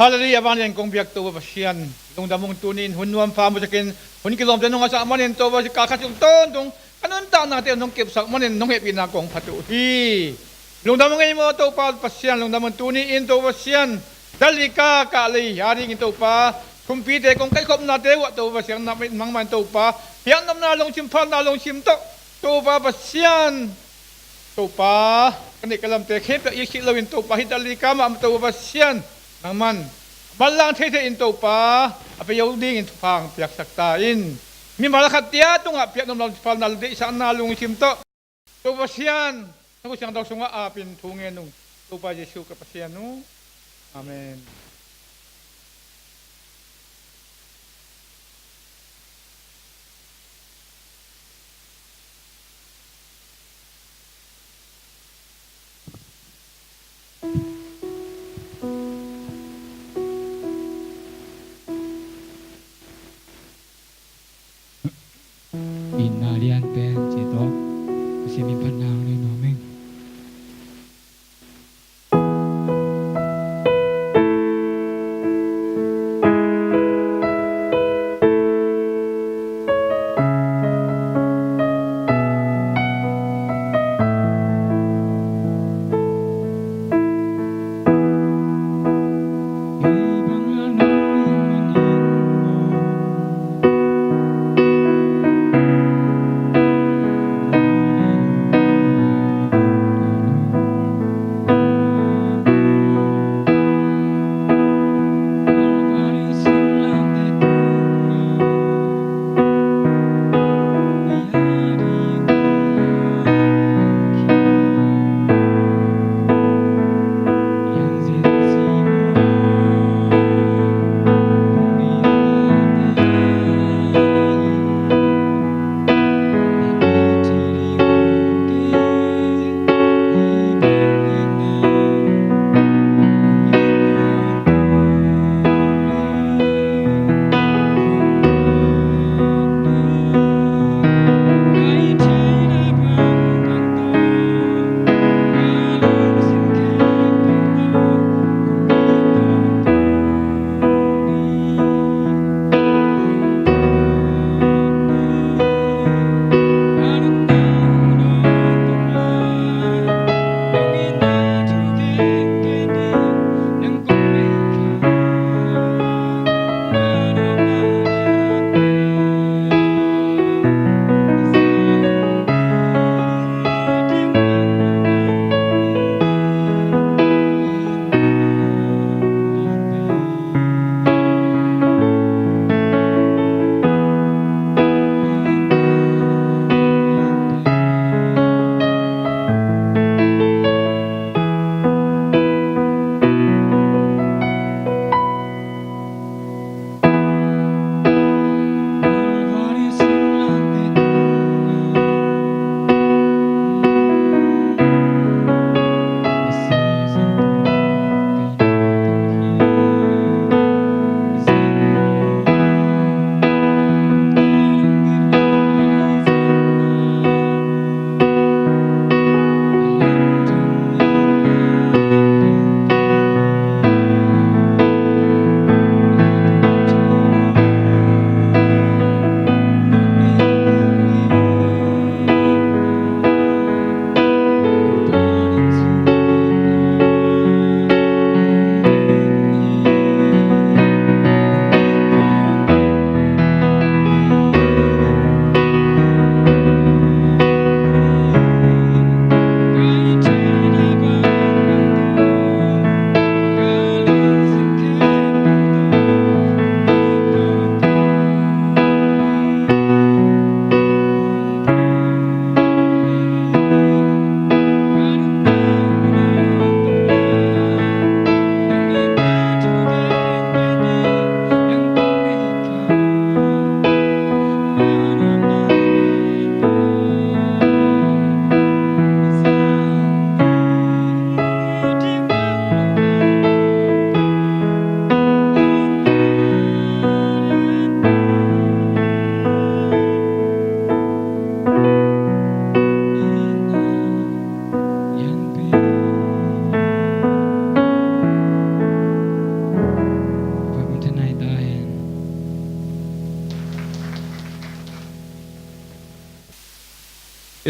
Hallelujah, vanglian kong biak Topa Pasian, lungdam ung. Tuni-in hun nuam pha musakin hun kilawmte nong ngahsak manin Topa Pasian, kal khat sung tawntung ka nuntaknate nong kepsak manin nong hehpihna kong phat uh hi. Lungdam ung ei maw Topa Pasian, lungdam ung. Tuni-in Topa Pasian, Dalika kah lei a dingin Topa, thumpite kong kaihkhopnate uh ah Topa Pasian, nangmah in Topa, piaknopna lungsim, phalna lungsim tawh Topa Pasian, Topa, ka neih ka lamte khempeuh i sih loin Topa, hih Dalika mah Topa Pasian, nangman a manlang theithei in Topa, a pia zo dingin thupha piaksak ta in. Mimal khat ciat tungah piaknopna, phalna, deihsakna lungsim tawh Topa Pasian, na khut siangtho sungah apin thu ngen ung. Topa Jesuh ka Pasian uh. Amen. Itna lianpen cih tawh Pasian min phatna hong nei nuam ing.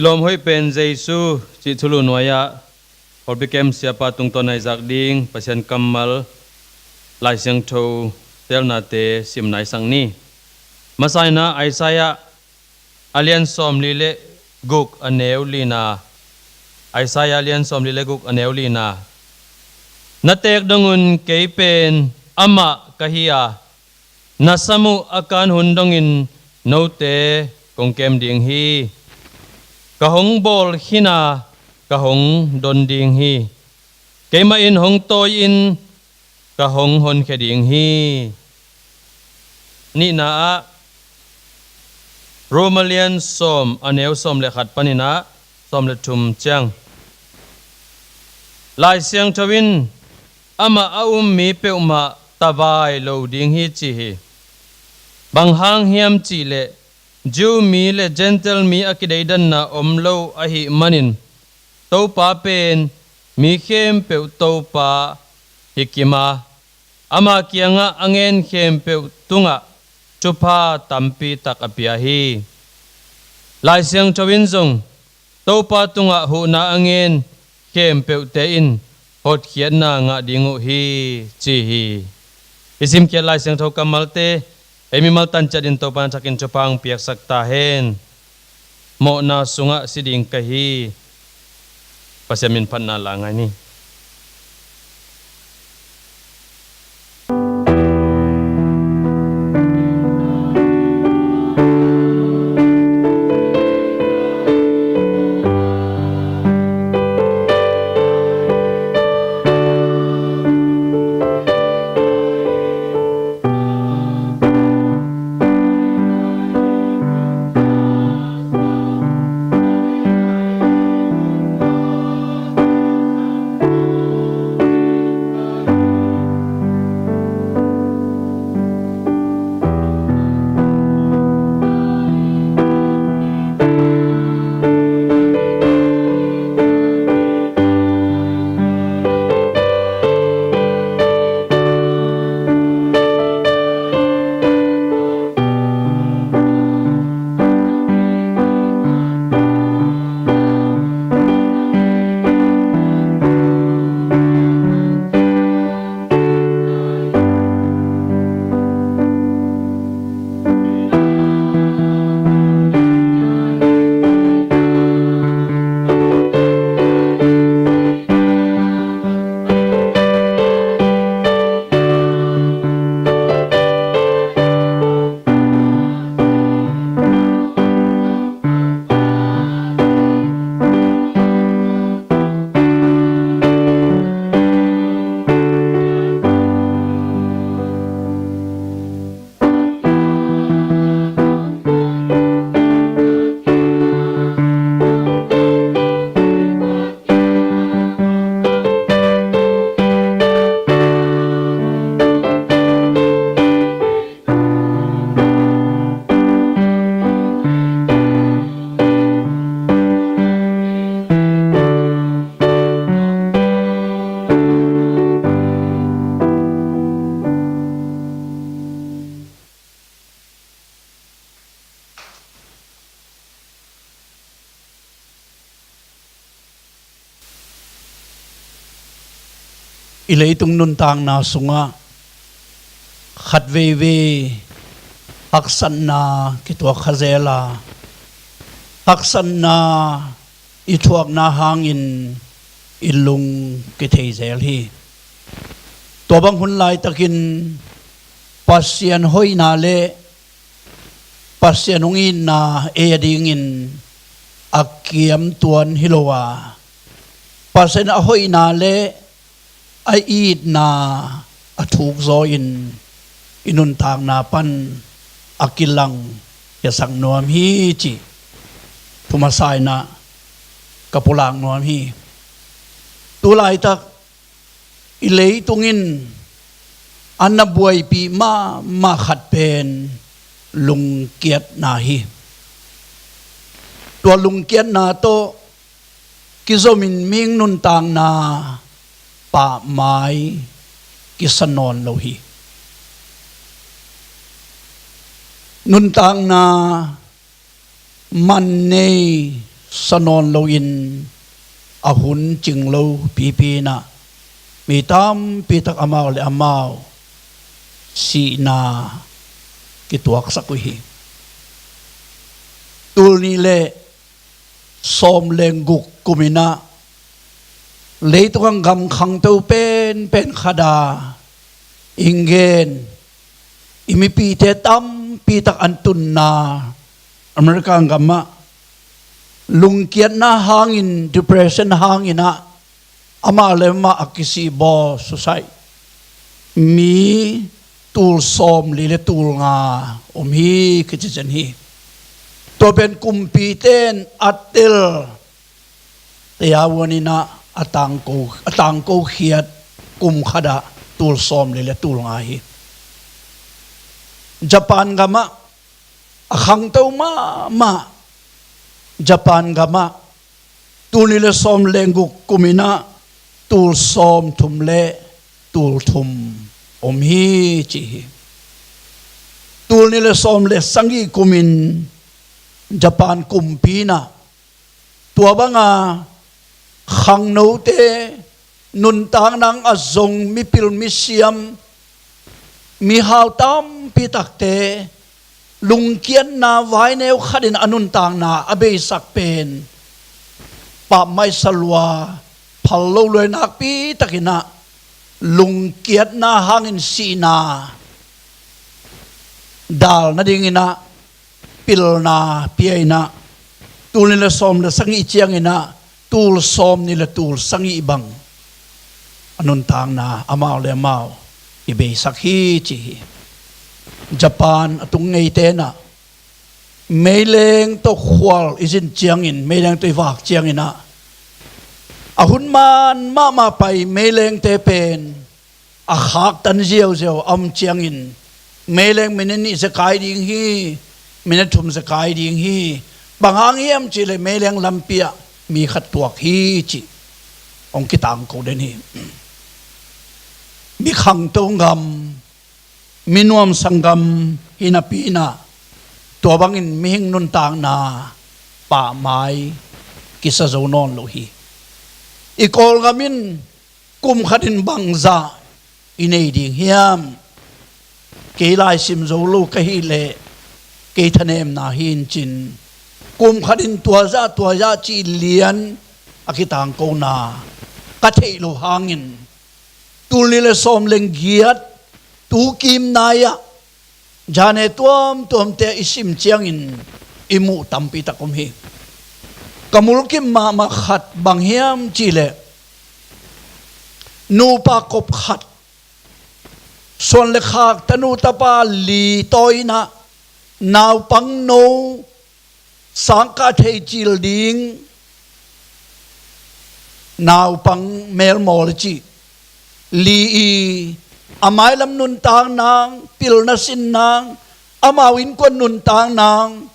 Lawm hoih pen Jesu cih thulu nuai-ah Holpi Kem siapa tungtawn a i zak ding Pasian kammal Lai Siangtho teelnate sim nai sak ni. Masa in ah Isaiah a lian sawmli le guk a neu lina. Isaiah a lian sawmli le guk a neu lina. Na teek dongun kei pen amah ka hi a, na sam uh a kan hun dongin note kong kem ding hi. Ka hong bawl khin a, ka hong don ding hi. Keimah in hong tawi in ka hong honkhia ding hi. Nihna ah Rom a lian sawm a neu sawm le khat panin ah sawm le thum ciang Lai Siangtho in amah a um mi peuhmah tavai lo ding hi ci hi. Bang hang hiam cih leh Jew mi le Gentile mi a kideidanna om lo ahih manin Topa pen mi khempeuh Topa hi kim a, ama kiangah a ngen khempeuh tungah thupha tampi tak a pia hi. Lai Siangtho in zong Topa tungah huhna a ngen khempeuhte in hotkhiatna ngah ding uh hi ci hi. I simkhiat Lai Siangtho kammalte ei mimal tan ciat in Topa in a thakin thupha hong piaksak ta hen. Mawhna sungah si ding ka hi. Pasian min phatna la ngai ni. I leitung nuntakna sungah khat veivei haksatna kituak kha zel a, haksatna i thuakna hangin i lung kithei zel hi. Tua bang hun laitakin Pasian hoihna le Pasian hong itna ei a dingin a kiamtuan hi lo a, Pasian a hoihna le a itna a thukzaw in i nuntakna pan a kilang hiasak nuam hi cih thumasa in ah ka pulak nuam hi. Tu laitak i leitung in a na buaipih mahmah khat pen lungkiatna hi. Tua lungkiatna tawh kizomin mihing nuntakna pahmai kisa nawn lo hi. Nuntakna man nei sa nawn loin a hun cing lo pipi in ah mi tampi tak amau le amau sihna kituaksak uh hi. Tul nih le sawm le guk kum in ah leitung a gam khangto penpen khat a i gen i mipite tampi tak an tunna America gamah lungkiatna hangin, depression hangin ah amah le amah a kisih bawl suicide mi tul sawmli le tul nga om hi kici zen hi. Tua pen kumpite in a tel te a uan in ah a tangko, a tangko khiat kum khat ah tul sawmli le tul nga hi. Japan gamah a khangto mahmah Japan gamah tul nih le sawm le guk kum in ah tul sawmthum le tul thum om hi ci hi. Tul nih le sawm le sagih kum in Japan kumpi in ah tua banga khangnote nuntakna a zong mipil misiam mihau tampi takte lungkiatna vaineu khatin a nuntakna a beisak pen pammaih salua phal lo luai nakpi takin ah lungkiatna hangin sihna dal nadingin ah pilna pia in ah tul nih le sawm le sagih ciangin ah tul sawmnih le tul sagih bang a nuntakna amau le amau i beisak hi ci hi. Japan a tung ngeite in ah meileng tawh khual i zin ciangin, meileng tawh i vak ciangin ah a hun man mahmah pai meilengte pen a khaktan ziauziau a om ciangin meileng minit nih zekai ding hi, minit thum zekai ding hi. Bang hang hiam cihleh meileng lampi ah mi khat tuak hi cih hong kitangko den hi. Mi khangto gam, mi nuam sanggam hi napi in ah tua bangin mihing nuntakna pahmai kisa zo nawn lo hi. I Kawlgam in kum khatin bangzah i nei ding hiam? Kei laisim zo lo ka hih leh kei thanemna hi in cin kum khatin tuazah tuazah cih lian a kitangkona ka theih loh hangin tul nih le sawm le giat tu kim nai-ah zane tuamtuamte i sim ciangin i muh tampi tak om hi. Ka mulkim mahmah khat bang hiam cihleh nupa kop khat suan le khak tanu tapa li tawi in ah naupang no sangkah thei cil ding naupang melmawl a cih li i a mailam nuntak nang, pilna sin nang, amau innkuan nuntak nang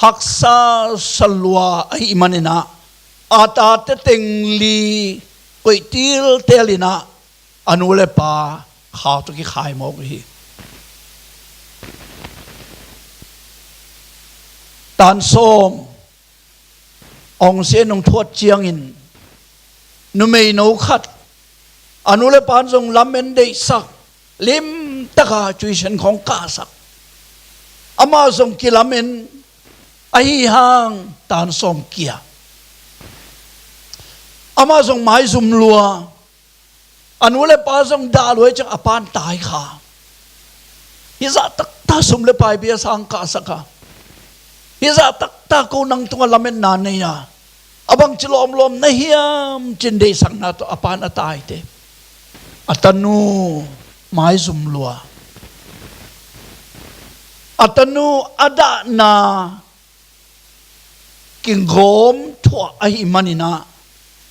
haksa salua ahih manin ah a tate teng li koih tiltel in ah a nu le pa khau tawh kikhai mawk hi. Tan sawm awngsen hong thuat ciangin numeino khat a nu le pan zong lamen deihsak, limtaka tuition khawng kahsak, amah zong kilamen ahi hang tan sawm kia, amah zong maizum lua, a nu le pa zong dah lua hi ciang a pan tai kha. Hih zah taktak sum le pai bia sang kahsak a, hih zah taktak ko nang tungah lametna nei a, a bangci lawmlawm na hiam cin deihsakna tawh a pan a taite. A tanu maizum lua, a tanu a dahna kigawm thuah ahih manin ah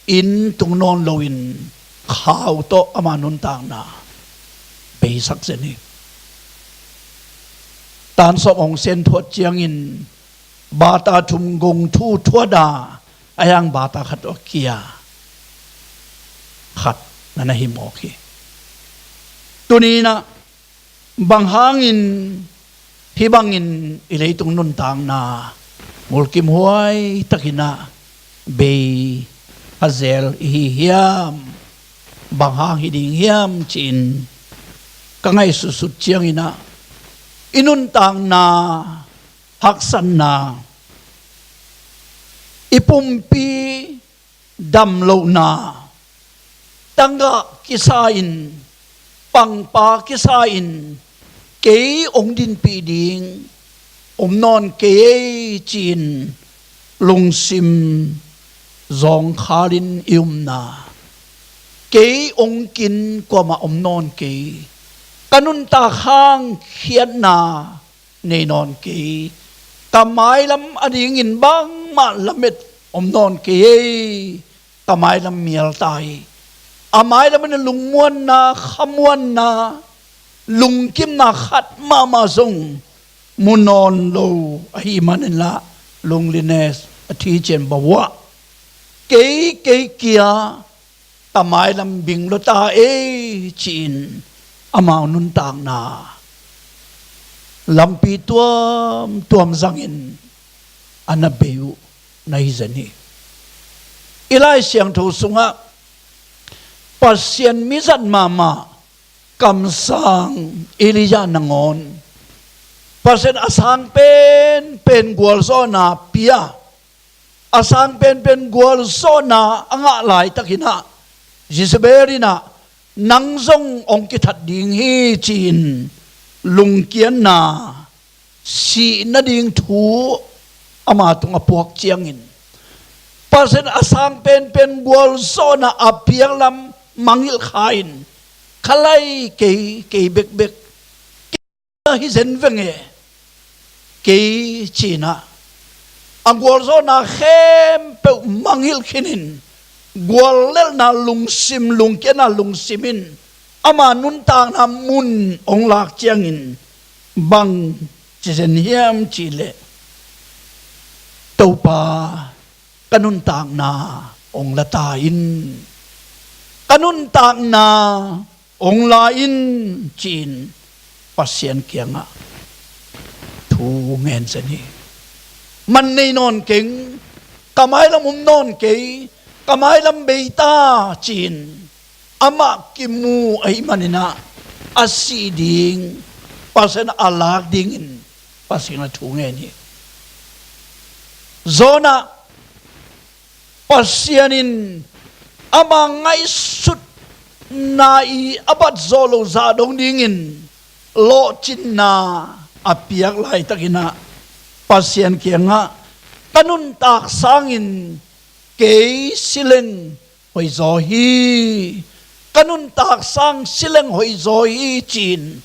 inn tung nawn loin khau tawh ama nuntakna beisak zen hi. Tan sawm awngsen thuat ciangin bata thum gong thu thuat a, a hiang bata khat tawh a kia khat na na hi mawk hi. Tuni in ah bang hangin hih bangin i leitung nuntakna mulkimhuai takin ah bei a zel i hi hiam, bang hang hi ding hiam ci-in ka ngaihsutsut ciangin ah, i nuntakna haksatna, i pumpi damlohna, tangah kisa-in, pangpa kisa-in, kei hong dinpih ding om nawn kei ei ci-in lungsim zawngkhalin i omna, kei hong kin kuamah om nawn kei, ka nuntak hang khiatna nei nawn kei, ka mailam adingin bangmah lamet om nawn kei ei, ka mailam mial ta hi. A mailam in lungmuanna, khamuanna, lungkimna khat mahmah zong mu nawn lo ahih manin lah, loneliness a thician bawah, kei, kei kia ka mailam bing lua ta ei ci-in amau nuntakna lampi tuamtuam zangin a na bei uh na hi zen hi. I Lai Siangtho sungah Pasian mizat mahmah kamsang Elijah nangawn Pasian a sang penpen gualzawhna pia, a sang penpen gualzawhna a ngah laitakin ah, Jezebel in ah, nang zong hong kithat ding hi ci-in lungkiatna, sih nading thu ama tungah puak ciangin, Pasian a sang penpen gualzawhna a piaklam mangngilh kha-in, khalai kei, kei bekbek hi zen veng e, kei ci-in ah, a gualzawhna khempeuh mangngilh khinin, guallelhna lungsim, lungkiatna lungsim in ama nuntakna mun hong lak ciangin bang ci zen hiam cih leh, Topa, ka nuntakna hong la ta in, ka nuntakna hong la in ci-in Pasian kiangah thu ngen zen hi. Man nei nawn keng, ka mailam om nawn kei, ka mailam bei ta ci-in amah kimu ahih manin ah, a sih ding, Pasian a lak dingin Pasian a thu ngen hi. Jonah, Pasian in ama ngaihsutna i a bat zawh loh zah dong dingin lawhcinna a piak laitakin ah, Pasian kiangah, ka nuntak sangin kei sileng hoihzaw hi, ka nuntak sang sileng hoihzaw hi ci-in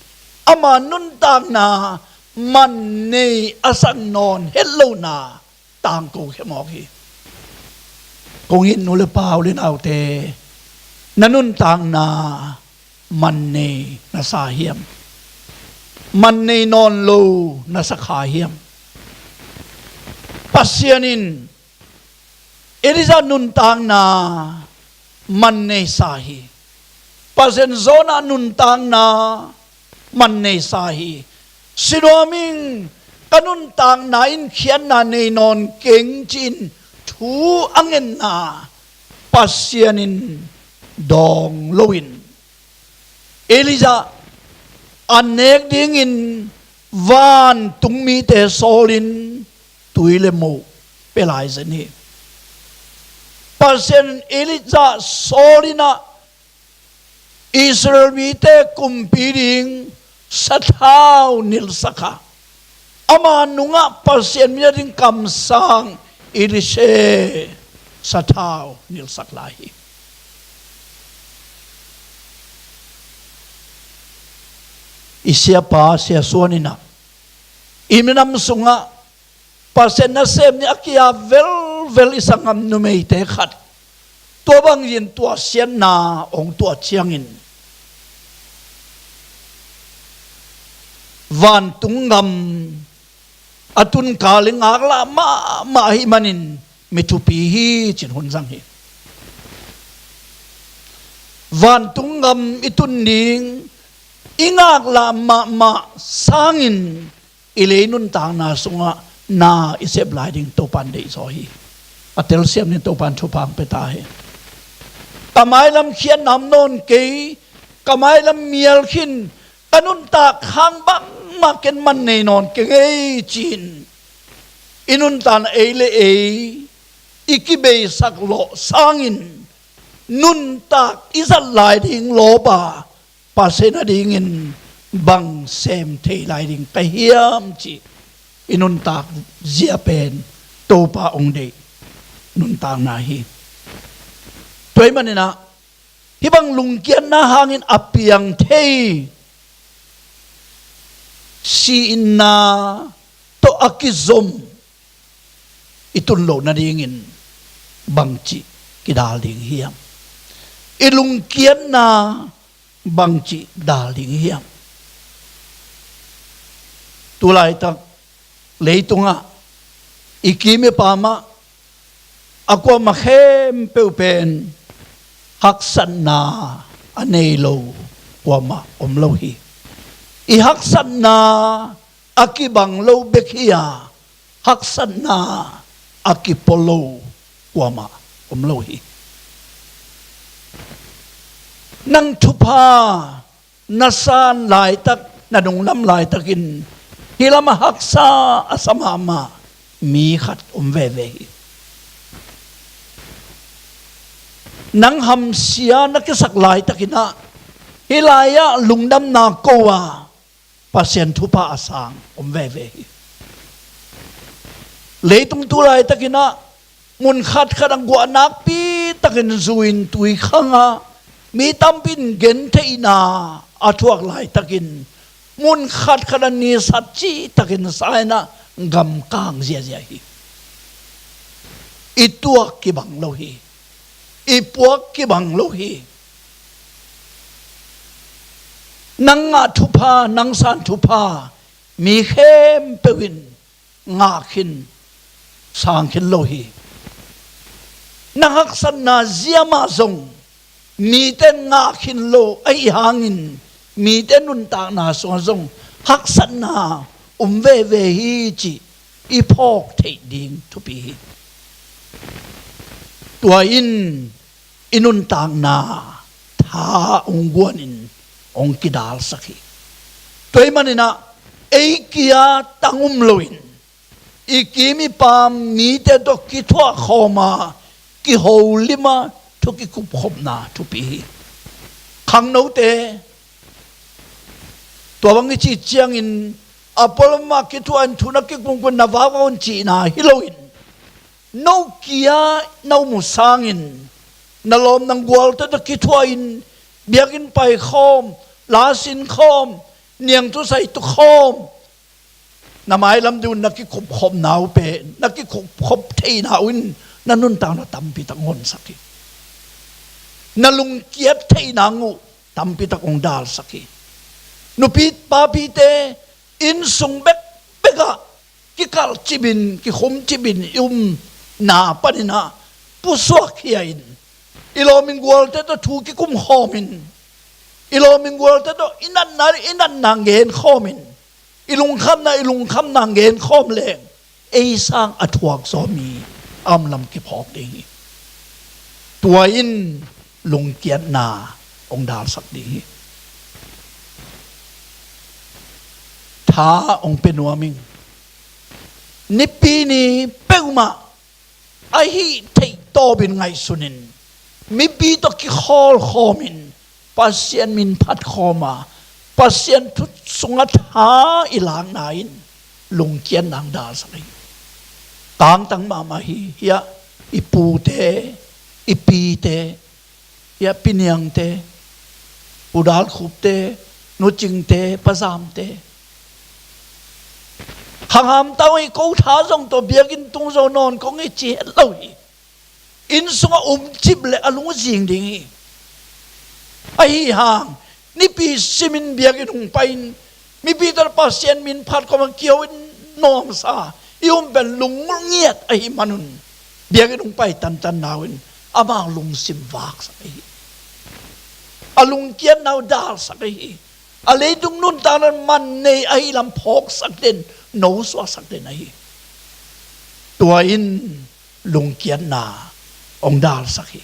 ama nuntakna man nei a sak nawn het lohna tangko khia mawk hi. Kong it nu le pa, u le naute, na nuntakna man nei na sa hiam? Man nei nawn lo na sa kha hiam? Pasian in Elijah nuntakna man nei sa hi. Pasian Jonah nuntakna man nei sa hi. Sinuam ing, ka nuntakna in khiatna nei nawn keng ci-in thu a ngenna Pasian in dawng loin, Elijah a nek dingin vantung mite sawlin tui le moh pia lai zen hi. Pasian Elijah sawlin ah Israel mite kumpi ding sathau nilhsak a, ama nungah Pasian mi a ding kamsang Elisha sathau nilhsak lai hi. I siapa Sia Suan in ah, i minam sungah Pasian nasem nih a kia velvel i sanggam numeite khat tua bangin tuahsiatna hong tuah ciangin, vantung gam a tun kal i ngaklah mahmah ahih manin mi thupi hi ci-in hun zang hi. Vantung gam i tun ding i ngaklah mahmah sangin i lei nuntakna sungah na i sep lai ding Topan deihzaw hi. A telsiam ding Topan thupha hong pia ta hi. Ka mailam khiatna om nawn kei, ka mailam mial khin, ka nuntak hang bangmah ken man nei nawn keng ei ci-in i nuntakna ei le ei i kibeisak lawh sangin nuntak i zat lai ding lawp a, Pasian a dingin bang sem thei lai ding ka hiam cih i nuntak zia pen Topa hong deih nuntakna hi. Tua ahih manin ah hih bang lungkiatna hangin a piang thei, si-inna tawh a kizom i tun loh nadingin bangci kidal ding hiam? I lungkiatna bangci dal ding hiam? Tulaitak leitungah i kim i pamah a kuamah khempeuh pen haksatna a nei lo kuamah om lo hi. I haksatna a kibang lo bek hi a, haksatna a kipua lo kuamah om lo hi. Nang thupha na san laitak, na nunglam laitakin hih lamah haksa a sa mahmah mi khat om veve hi. Nang hamsia na kisak laitakin ah hih lai-ah lungdamna ko a Pasian thupha a sang om veve hi. Leitung tu laitakin ah mun khatkhat ah guah nakpi takin zu-in tui khang a, mi tampi in gentheihna a thuak laitakin mun khatkhat ah nisat cihtakin sa-in ah gamkang ziazia hi. I tuak kibang lo hi. I puak kibang lo hi. Nang ngah thupha, nang san thupha mi khempeuh in ngah khin, sang khin lo hi. Nang haksatna zia mah zong mite in ngah khin lo ahih hangin mite nuntakna sungah zong haksatna om veve hi cih i phawk theih ding thupi hi. Tua in i nuntakna tha hong guanin hong kidalsak hi. Tua ahih manin ah ei kia tang um loin i kim i pam mite tawh kithuah khawm a, kiholim a, thu kikupkhopna thupi hi. Khangnote, tua bang i cih ciangin a pualam ah kithuah in thu na kikumkum, na vakvak un cihna hi loin, no kia na um uh sangin na lawm na gualte tawh kithuah in biakinn pai khawm, la sin khawm, niangthu sai tu khawm, na mailam ding un na kikupkhopna uh pen, na kikupkhop theihna uh in na nuntakna tampi tak hong honsak hi. Na lungkiat theihna uh tampi tak hong dalsak hi. Nupi papite, innsung bekbek ah kikalcip in, kikhumcip in i umna panin ah pusuak khia in, i lawm in gualte tawh thu kikum khawm in, i lawm in gualte tawh i natna, i natna gen khawm in, i lungkhamna, i lungkhamna gen khawm leng ei sang a thuak zaw mi a om lam kiphawk ding hi. Tua in lungkiatna hong dalsak ding hi. Tha hong pia nuam ing. Nipi ni peuhmah a hih theih tawpin ngaihsun in, mipi tawh kikhawlkhawm in, Pasian min phat khawm a, Pasian thu sungah tha i lakna in lungkiatna hong dalsak hi. Tangtang mahmah hi. Hiah i pute, i pite, hiah Pi Niangte, U Dal Khupte, Nu Cingte, Pa Zamte, khang hamtang hi. Ko tha zong tawh biakinn tung zo nawn kong hi ci het lo hi. Inn sungah umcip leh a lungzing ding hi. Ahi hang nipi simin biakinn hong pai-in, mipi tawh Pasian min phat khawm a kio in nuamsa i um pen lungngiat ahih manun biakinn hong pai tantan na uh in amah lungsim vaksak ahi hi. A lungkiatna uh dalsak ahi hi. A leitung nuntakna man nei ahi lam phawksak den, nosuahsak den ahi hi. Tua in lungkiatna hong dalsak hi.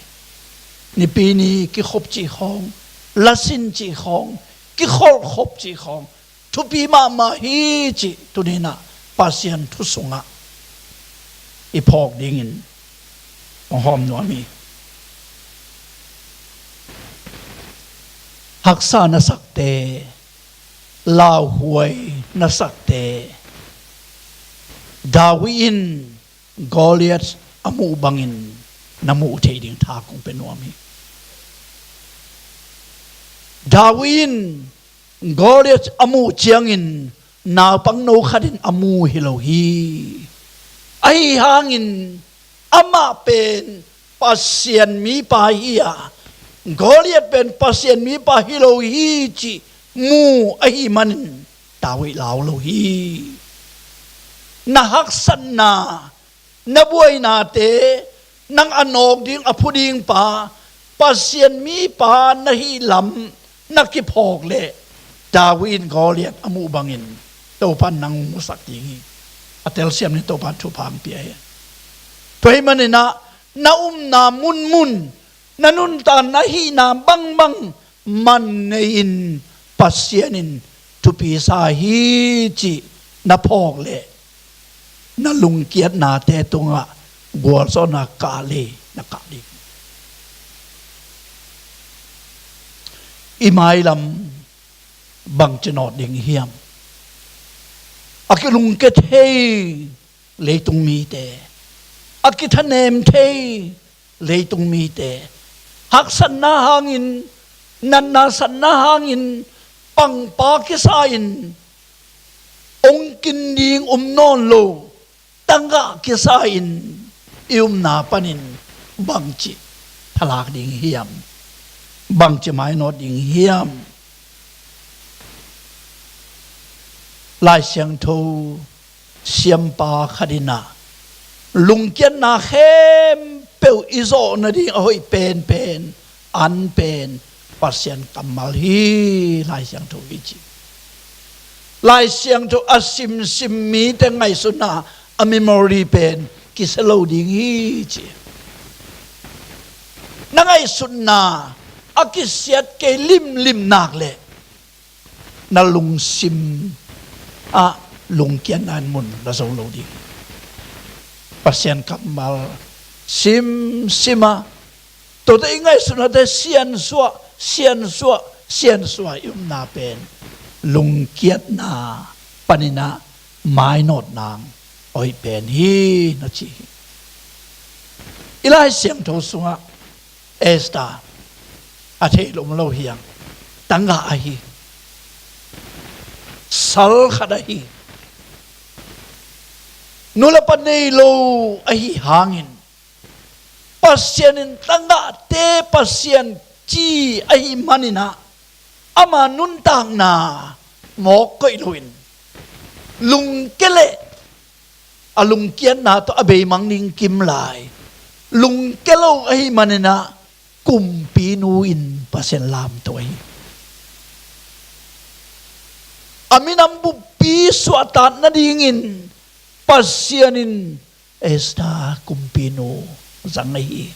Nipi ni kikhop cih khawng, lasin cih khawng, kikholhkhop cih khawng thupi mahmah hi cih tuni-in ah Pasian thu sungah i phawk dingin hong hawm nuam hi. Haksa na sakte, lauhuai na sakte, David in Goliath a muh bangin na muh thei ding tha kong pia nuam hi. David in Goliath a muh ciangin naupang no khatin a mu hi lo hi. Ahi hangin amah pen Pasian mipa hi a, Goliath pen Pasian mipa hi lo hi cih mu ahih manin David lau lo hi. Na haksatna, na buainate, nang a nawk ding a phu ding pa, Pasian mipa na hih lam na kiphawk leh David in Goliath a muh bangin Topa in nang musak ding hi. A telsiam ni, Topa in thupha hong pia hi. Tua ahih manin ah na umna munmun, na nuntakna, na hihna bangbang man nei-in Pasian in thupi sa hi cih na phawk leh na lungkiatnate tungah gualzawhna kah lei na kah ding. I mailam bangci nawt ding hiam? A kilungkia thei leitung mite, a kithanem thei leitung mite, haksatna hangin, natna satna hangin pangpa kisa-in hong kin ding um nawn lo tangah kisa-in i upna panin bangci thalak ding hiam? Bangci mainawt ding hiam? Lai Siangtho siampa khat in ah lungkiatna khempeuh i zawh nading a hoih penpen an pen Pasian kammal hi, Lai Siangtho hi ci. Lai Siangtho a simsim mite ngaihsutna, a memory pen kisia lo ding hi ci. Na ngaihsutna a kisiat kei limlim nak leh na lungsim ah lungkiatna in mun na zo lo ding. Pasian kammal simsim a, tuate i ngaihsutnate siansuah, siansuah, siansuah i upna pen lungkiatna panin ah mainawt nang hoih pen hi, na ci hi. I Lai Siangtho sungah Esther a thei lum lo hiam? Tangah ahi, sal khat ahi, nu le pa nei lo ahi hangin, Pasian in tangahte Pasian ci ahih manin ah, ama nuntakna mawk koih loin, lungkia leh a lungkiatna tawh a beimang ding kim lai, lungkia lo ahih manin ah kumpinu in Pasian lamto ahi. A minam buppi suahtak nadingin Pasian in Esther kumpinu zang ahi.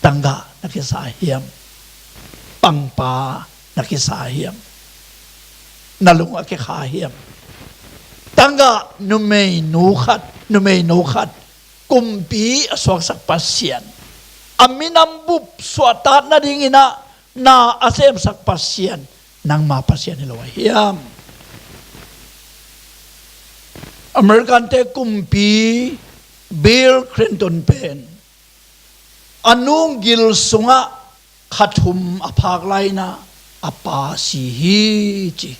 Tangah na kisa hiam? Pangpa na kisa hiam? Na lung a kikha hiam? Tangah numeinu khat, numeinu khat kumpi a suaksak Pasian, a minam bup suahtak nadingin ah na a semsak Pasian, nangma Pasian hi lo a hiam? Americante kumpi Bill Clinton pen a nunggil sungah kha thum a phak lai-in ah a pa si hi ci.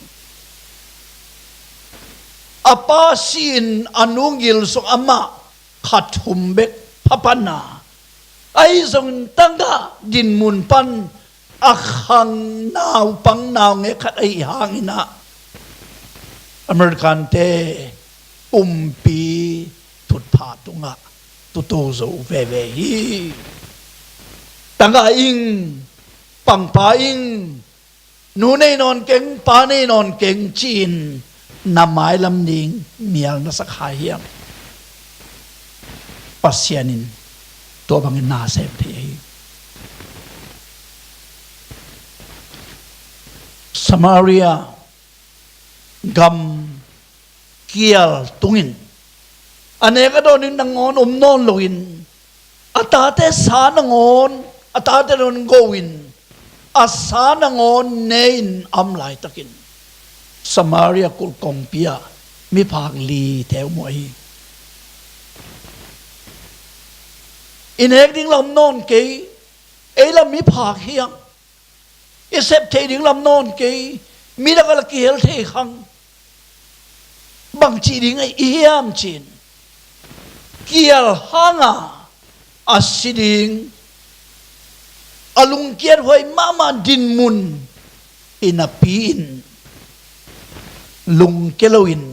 A pa si-in a nunggil sung amah kha thum bek pha pan a, ahi zongin tangah dinmun pan a khang naupang naungek khat ahih hangin ah Americante kumpi thutpha tungah tutu zo veve hi. Tangah ing, pangpa ing, nu nei nawn keng, pa nei nawn keng ci-in na mailam ding mial na sa kha hiam? Pasian in tua bangin na sem thei ahi. Samaria gam kial tungin a nek a dawn ding nangawn om nawn loin, a tate sa nangawn, a tate nangawn go-in, a sa nangawn ne-in a om laitakin Samaria kulh kongpi ah miphak lite om uh ahi. I nek ding lam nawn kei, ei lam miphak hiang, i sep theih ding lam nawn kei, midang a la kihel thei khang. Bangci ding a i hiam cin, kial hanga a si ding, a lungkiat huai mahmah dinmun i napi in lungke loin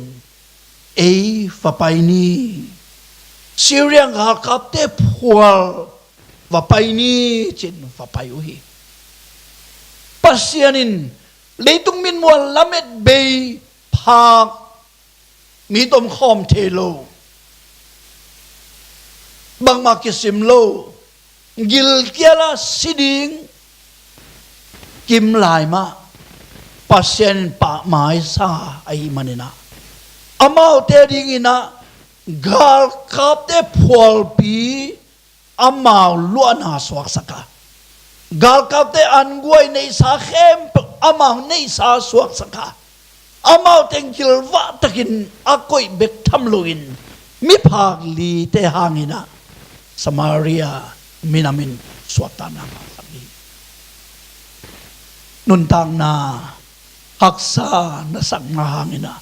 ei va pai ni. Syria galkapte phual va pai ni cin va pai uh hi. Pasian in leitung mitmual lamet bei phak, mi tomkhawm thei lo, bangmah kisim lo, gilkial a si ding kim lai mah Pasian in pahmaisa ahih maninah, amaute dinginah galkapte phualpi amau luahna suaksak a, galkapte anguai neihsa khempeuh amau neihsa suaksak a, amaute gilvah takin a koih bek tham loin miphak lite hanginah Samaria minam in suahtakna ngahsak hi. Nuntakna haksa na sakna hanginah,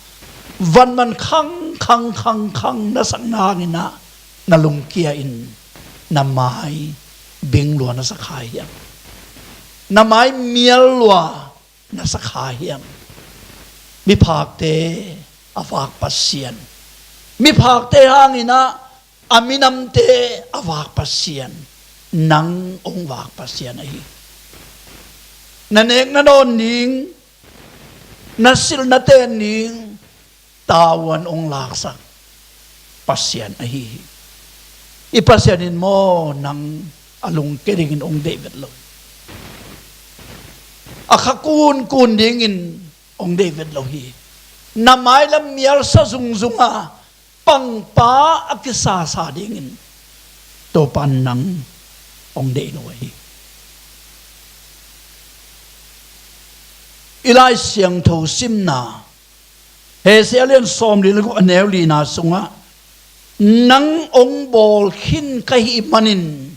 vanman khang khang khang khang na sakna hanginah na lungkia in na mai bing lua na sa kha hiam? Na mai mial lua na sa kha hiam? Miphakte a vak Pasian, miphakte hanginah a minamte a vak Pasian, nang hong vak Pasian ahi. Na nek na dawn ding, na silh na ten ding tavuan hong laksak Pasian ahi hi. I Pasian in maw nang a lungke dingin hong deih vet lo hi. A kha kunkun dingin hong deih vet lo hi. Na mailam mialsa zungzung a pangpa a kisasa dingin Topa in nang hong deih lo ahi. I Lai Siangtho simna Hosea lian sawmli le guk a neu lina sungah, nang hong bawl khin ka hih manin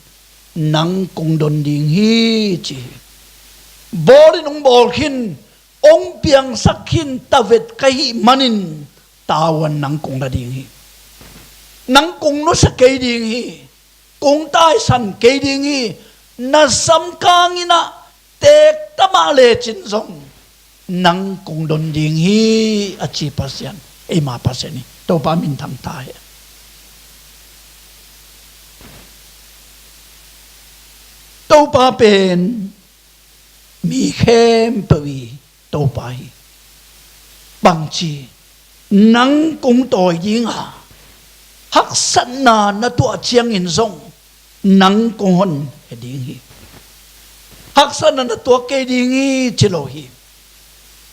nang kong don ding hi, ci hi. Bawl in hong bawl khin, hong piangsak khin tavet ka hih manin tavuan nang kong la ding hi. Nang kong nusia kei ding hi. Kong taisan kei ding hi. Na samkang inah teek ta mah lecin zong nang kong don ding hi, a ci Pasian, eima Pasian hi. Topa minthang ta hi. Topa pen mi khempeuh i Topa hi. Bangci, nang kong tawi dinga, haksatna na tuah ciangin zong nang kong honkhia ding hi. Haksatna na tuah kei ding hi, ci lo hi.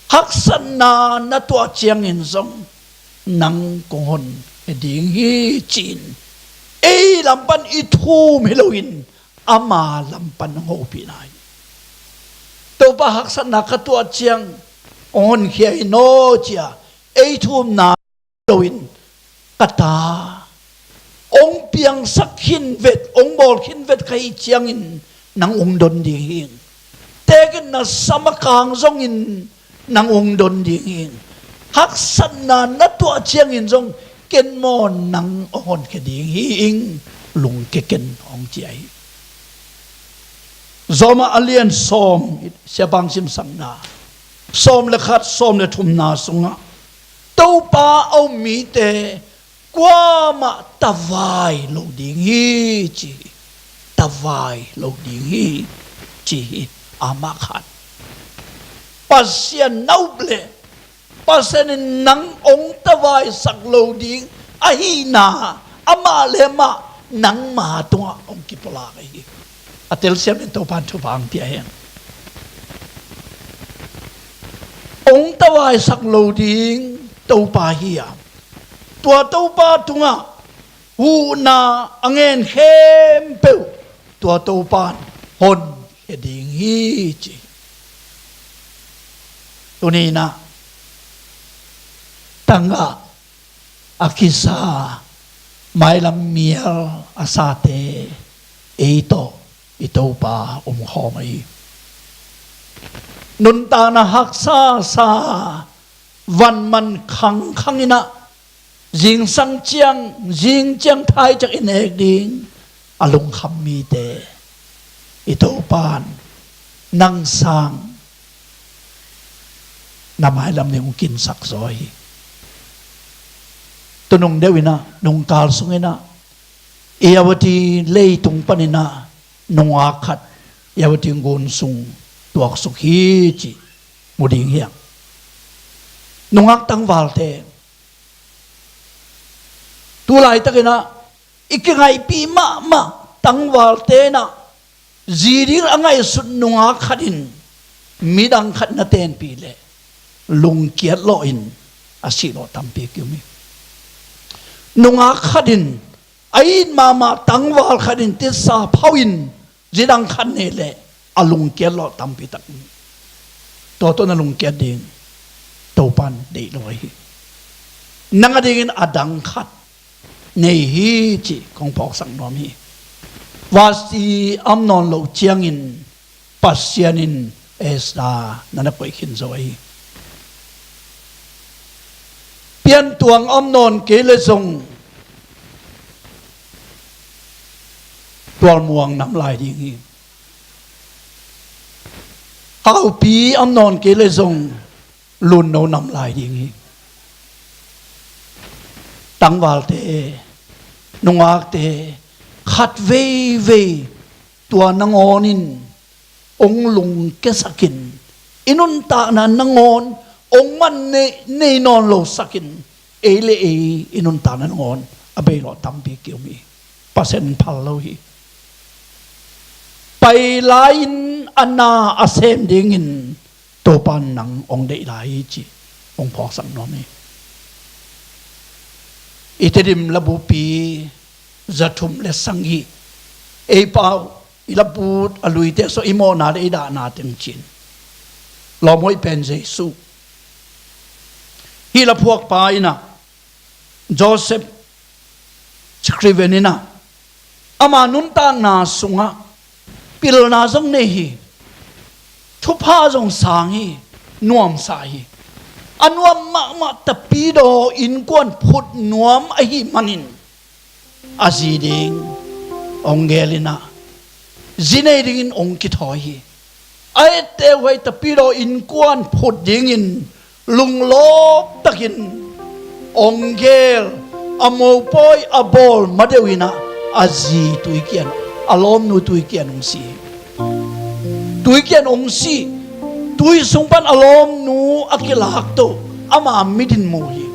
Haksatna na tuah ciangin zong nang kong honkhia ding hi, ci-in ei lam pan i thum hi loin ama lam pan hong hopihna hi. Topa, haksatna ka tuah ciang hong honkhia in aw, ci-a ei thumna loin, ka ta, hong piangsak khin vet, hong bawl khin vet ka hih ciangin nang hong don ding hi. Tekin na sam a kang zongin nang hong don ding hi. Haksatna na tuah ciangin zong ken maw nang hong honkhia ding hi ing, lungke ken, hong ci ahi. Rom a lian sawm, siapa hong simsakna sawm le khat, sawm le thumna sungah, Topa a um mite kuamah tavai lo ding hi, ci hi. Tavai lo ding hi, ci hi. Amah khan Pasian na up leh Pasian in nang hong tavaisak lo ding ahihna, amah le amah nangma tungah hong kipulak ahi hi. A telsiam in Topan thupha hong pia hen. Hong tavaisak lo ding Topa hi a, tua Topa tungah huhna a ngen khempeuh tua Topan honkhia ding hi ci. Tuni-in ah tangah a kisa mailam mial a sate ei tawh i Topa omkhawm ahi. Nuntakna haksa sa, vanman khangkhang in ah zingsang ciang, zing ciang thai ciang i nek ding a lungkham mite i Topan nang sang na mailam ning hong kinsak zaw hi. Tunung deuh in ah, nungkal sung in ah, Irrawaddy leitung panin ah nungak khat Irrawaddy gun sung tuaksuk hi cih mu ding hi hang. Nungak tangvalte, tu laitakin ah i kingaihpih mahmah tangvalte in ah zi ding a ngaihsut nungak khat in midang khat na tenpih leh lungkiat lawh in a sih lawh tampi ki-om hi. Nungak khat in a it mahmah tangval khat in titsa phau in zi dang khat nei leh a lungkiat lawh tampi tak om hi. Tua tawh na lungkiat ding Topan deih lo ahi hi. Nang a dingin a dang khat nei hi cih kong phawksak nuam hi. Vashti a om nawn loh ciangin Pasian in Esther na na koih khin zo ahi hi. Piantuang a om nawn kei leh zong tualmuang nam lai ding hi. Haupi a om nawn kei leh zong lunno nam lai ding hi. Tangvalte, nungakte, khat veivei tua nangawn in hong lungkiasak in, i nuntakna nangawn hong man nei, nei nawn lo sak in, ei le ei i nuntakna nangawn a bei lawh tampi ki-om hi. Pasian in phal lo hi. Pai lai-in a na a sem dingin Topan nang hong deih lai hi cih hong phawksak nuam hi. I Tedim labupi za thum le sagih, ei pau i labu a luite sung i mawhna le i dahna teng ci-in lawm hoih pen Jesu. Hih laphuakpa in ah, Joseph Scriven in ah, ama nuntakna sungah pilna zong nei hi, thupha zong sang hi, nuamsa hi. A nuam mahmah Tapidaw innkuan phut nuam ahih manin a zi ding hong geel in ah, zi nei dingin hong kithawi hi. A etteh huai Tapidaw innkuan phut dingin lunglawp takin hong geel, a mopawi a bawl ma deuh in ah a zi tuikian, a lawmnu tuikian hong si hi. Tuikian hong si, tui sung pan a lawmnu a kilak to, ama mit in mu hi.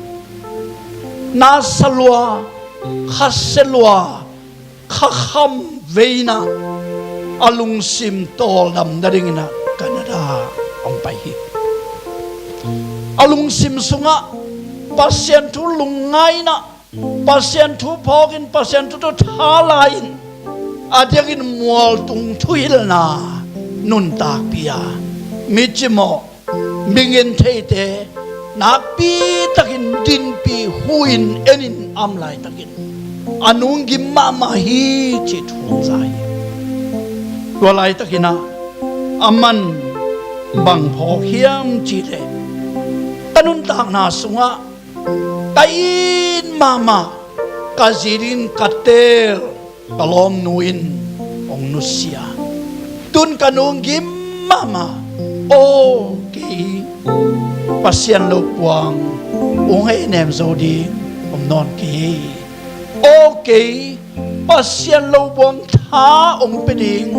Nasa lua, khasia lua, khakham vei in ah a lungsim tawldam nadingin ah Canada hong pai hi. A lungsim sungah Pasian thu lungngai in ah, Pasian thu phawkin Pasian thu tawh tha la-in, a diakin mualtung thuhilhna nuntakpih a, mi cimawh, mi ngen theite nakpi takin dinpih, hu-in, en-in a om laitakin a nunggim mahmah hi cih thu hong za hi. Tua laitakin ah aman bang phawk hiam cih leh, ka nuntakna sungah ka it mahmah ka zi dingin ka teel ka lawmnu in hong nusia. Tu-in ka nunggim mahmah. Aw kei, Pasian lo buang hong hei nem zo ding om nawn kei. Aw kei, Pasian lo buang tha hong pia ding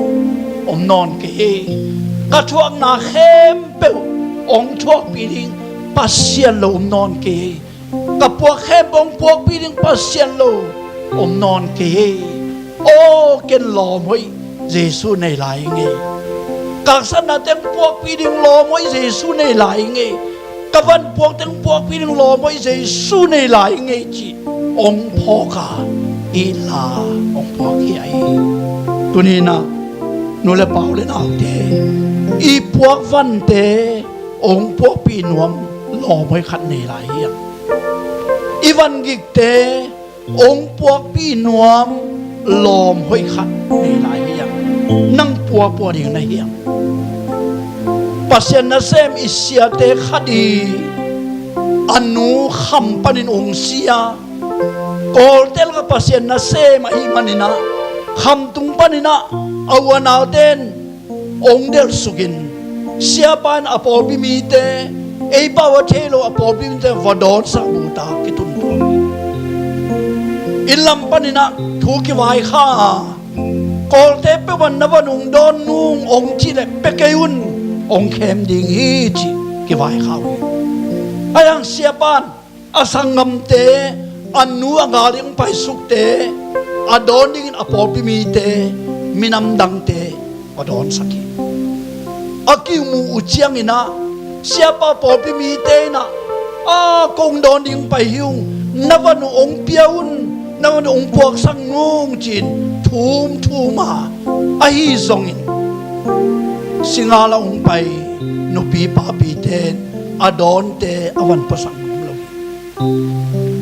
om nawn kei. Ka thuakna khempeuh hong thuakpih ding Pasian lo om nawn kei. Ka puak khempeuh hong puakpih ding Pasian lo om nawn kei. Aw, ken lawm hoih Jesu nei lai ing ei. Ka haksatna teng puakpih ding lawm hoih Jesu nei lai ing ei. Ka van puak teng puakpih ding lawm hoih Jesu nei lai ing ei cih hong phawk a, i la hong puak hi a hi. Tuni-in ah nu le pa, u le naute, i puak vante hong puakpih nuam lawm hoih khat nei lai hi hang. I van gikte hong puakpih nuam lawm hoih khat nei lai hi hang. Nang puapua ding na hi hang. Pasian nasem i siate khat i a nu kham panin hong si a, Kawlte lakah Pasian nasem ahih manin ah, khamtung panin ah a u a naute in hong delhsukin, siapa in a pawlpi mite, ei pau a thei lo a pawlpi mite va dawnsak buta kitun tuak hi. Inn lam panin ah thu kivaikha a, Kawlte peuh bang na van hong dawn nung hong cih leh, pia kei un, hong khem ding hi, cih kivaikha uh hi. Ahi hang siapa in a sanggamte, a nu a gal ding hong paisukte, a dawn dingin a pawlpi mite, minam dangte va dawnsak hi. A kimu uh ciangin ah, siapa pawlpi mite in ah, a kong dawn ding pai hi ung, na van uh hong pia un, na van uh hong puaksak nung, ci-in thum thum a, ahi zongin singal a hong pai nupi papite in a dawnte a van puasak nuam lo hi.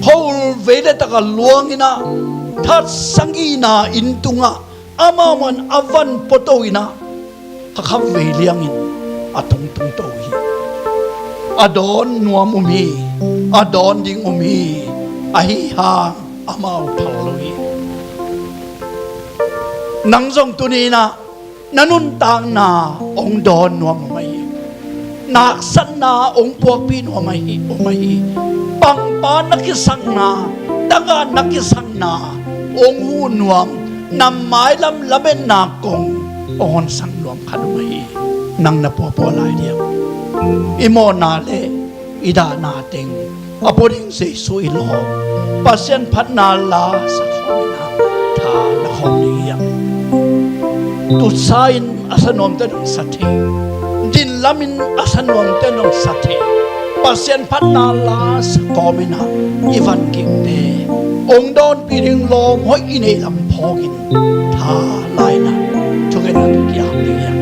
Khuaul vei le tak a luangin ah, thatsa ngina inn tungah amau mah in a van puato in ah, kha khamvei liangin a tungtung to uh hi. A dawn nuam om hi, a dawn ding om hi, ahi hang amau phal lo hi. Nang zong tuni-in ah na nuntakna hong dawn nuam om ahi hi. Na haksatna hong puakpih nuam ahi, om ahi hi. Pangpa na kisakna, tagah na kisakna hong huh nuam, na mailam lametna kong hong honsak nuam khat om ahi hi. Nang na puapua lai diam? I mawhna le i dahna teng a pua ding Jesu i lawm, Pasian phatna la sa khawm in ah, tha la khawm ding hi hang. Tutsa in a sa nuamte in hong sa thei, din lamin a sa nuamte in hong sa thei, Pasian phatna la sa kawm in ah, i van gikte hong dawnpih ding lawm hoih i neih lam phawkin, tha la in ah thungetna tawh ki-ap ding hi hang.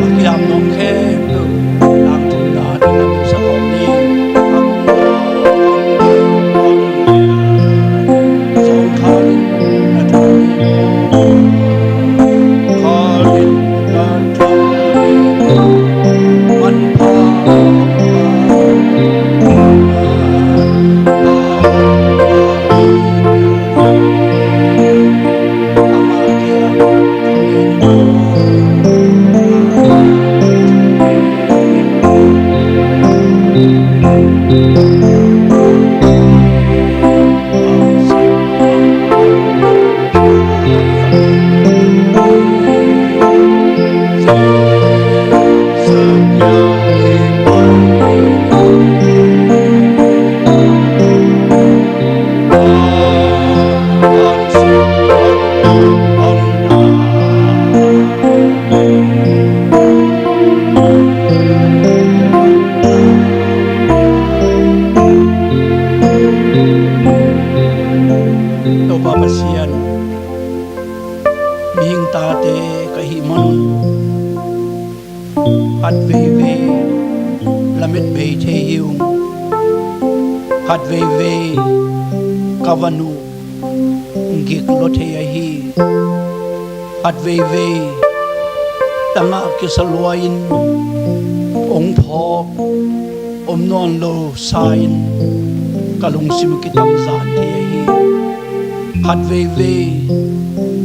a kiam nuam khempeuh tangthu na ding a min sa khawm ni. Ang Topa Pasian, mihing tate ka hih manun khat veivei lamet bei thei hi ung. Khat veivei ka van uh gik lua thei ahi. Khat veivei tangah kisa lua-in hong phawk om nawn lo sa-in ka lungsim kitamzan thei ahi. Khat veivei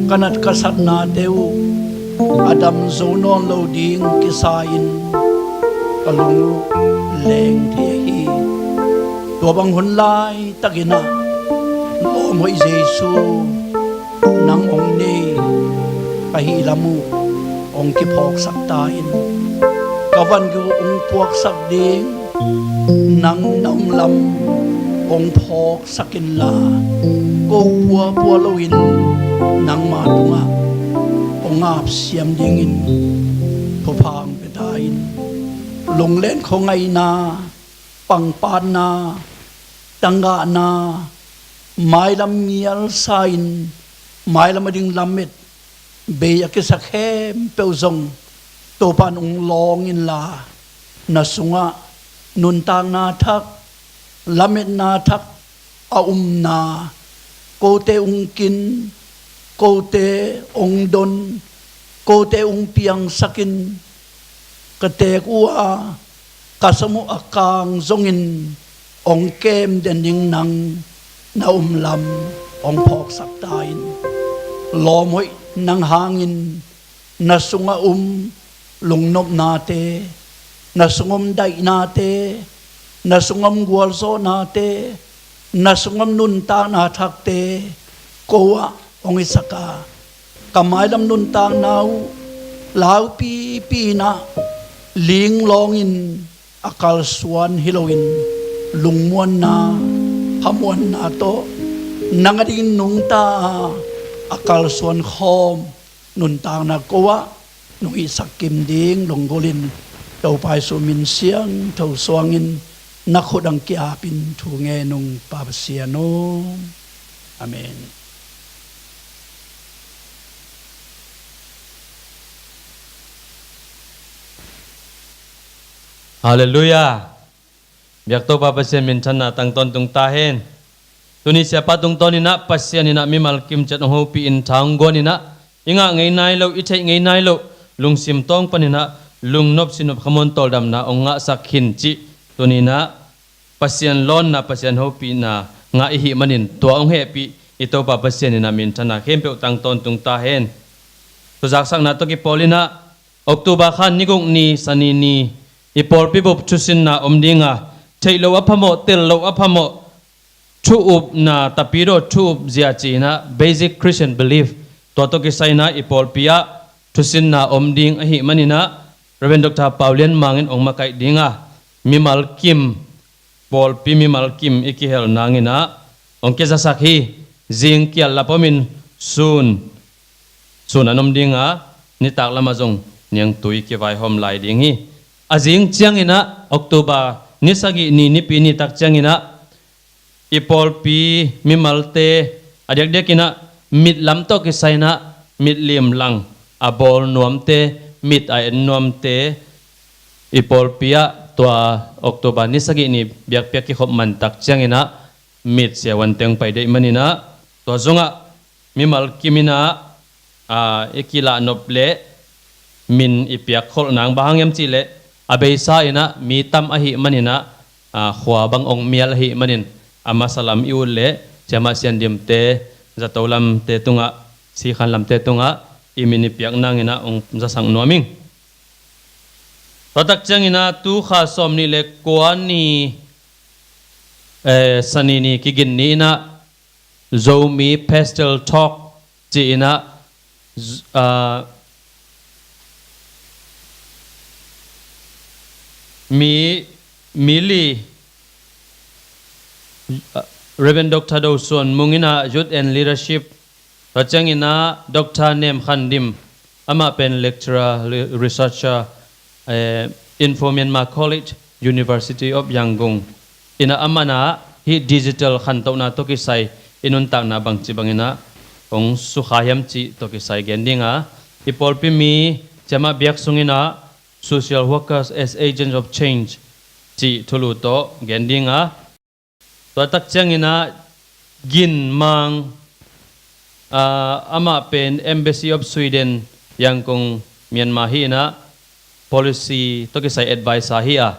ka nat ka satnate uh a dam zo nawn lo ding kisa-in ka lung uh leng thei ahi. Tua bang hun laitakin ah lawm hoih Jesu, nang hong nei ka hih lam uh hong kiphawksak ta in. Ka van gik uh hong puaksak ding nang na om lam hong phawksak inla, ko puapua loin nangma tungah hong apsiam dingin thupha hong pia ta in. Lunglen khuangaihna, pangpatna, tanggahna, mailam mialsa-in mailam a ding lamet bei a kisa khempeuh zong Topa in hong lawng inla, na sungah nuntakna thak, lametna thak a umna, kote hong kin, kote hong don, kote hong piangsak in, ka teek uh a ka sam uh a kang zongin hong kem den ding nang na om lam hong phawksak ta in. Lawm hoih nang hangin na sungah um lungnopnate, na sungah um daihnate, na sungah um gualzawhnate, na sungah um nuntakna thakte ko ah hong hisak a, ka mailam nuntakna uh laupipi in ah linglawng in a kalsuan hi loin lungmuanna, hamuanna tawh nang a dingin nungta a, a kalsuan khawm nuntakna ko ah nong hihsak kim ding lunggulhin Topa Jesu min siangtho suangin na khut hong ki-apin thu ngen ung, Pa Pasian aw. Amen. Halleluiah. Biak Topa Pasian minthanna tang tawntung ta hen. Tuni siapa tungtawn in ah Pasian in ah mimal kimciat hong hopih in tha hong guan in ah i ngah ngei nai loh, i theih ngei nai loh lungsim tawng panin ah lungnop sinop khamuan tawldamna hong ngahsak khin cih tuni in ah Pasian lawnna, Pasian hopihna ngah i hih manin tua hong hehpih i Topa Pasian in ah minthanna khempeuh tang tawntung ta hen. Thuzaksakna tawh kipawl in ah October kha ni guk ni, Sani ni, i pawlpi bup thusinna om ding a, theih loh a phamawh, tel loh a phamawh, thu upna, tapidaw thu up zia ci in ah, basic Christian belief, tua tawh kisai in ah i pawlpi ah thusinna om ding ahih manin ah, Reverend Doctor Pau Lian Mang in hong makaih ding a, mimal kim, pawlpi mimal kim i kihel nang in ah hong kizasak hi. Zing kial lap om in sun, sun an om ding a, nitak lam ah zong niangtui kivaihawm lai ding hi. A zing ciangin ah October ni sagih ni, Nipi nitak ciangin ah i pawlpi mimalte a diakdiak in ah mit lam tawh kisai in ah mitlim lang a bawl nuamte, mit a en nuamte i pawlpi ah tua October ni sagih ni biakpiak kikhop mantak cianginah mit siavuan teng pai deih maninah tua zongah mimal kiminah i kilahnop leh min i piak kholh nang bang hang hiam cihleh a beisa inah mi tam ahih maninah khua bang ong mial ahih manin a masa lam i ut leh ciamah siandimte zato lamte tungah sikhan lamte tungah i min i piak nanginah ong zasak nuam ing. Tuatak cianginah tu kha sawm nih le kua ni eh, sani ni kigin ni inah Zomi Pastel Talk ci inah z- ah, mi mi li ah, Reverend Doctor Do Suan Mung inah Youth and Leadership Tua cianginah Doctor Nem Khan Dim, amah pen lecturer, researcher, eh, Info Myanmar College, University of Yangon. Inah amanah hih digital khantohna tawh kisai i nuntakna bangci banginah hong sukha hiam cih tawh kisai gen dinga i pawlpi mi ciamah biak sunginah social workers as agents of change cih thulu tawh gen dinga Tua tak cianginah Gin Mang, ah, amah pen Embassy of Sweden, Yangon, Myanmar hi inah policy tawh kisai advisor hi a,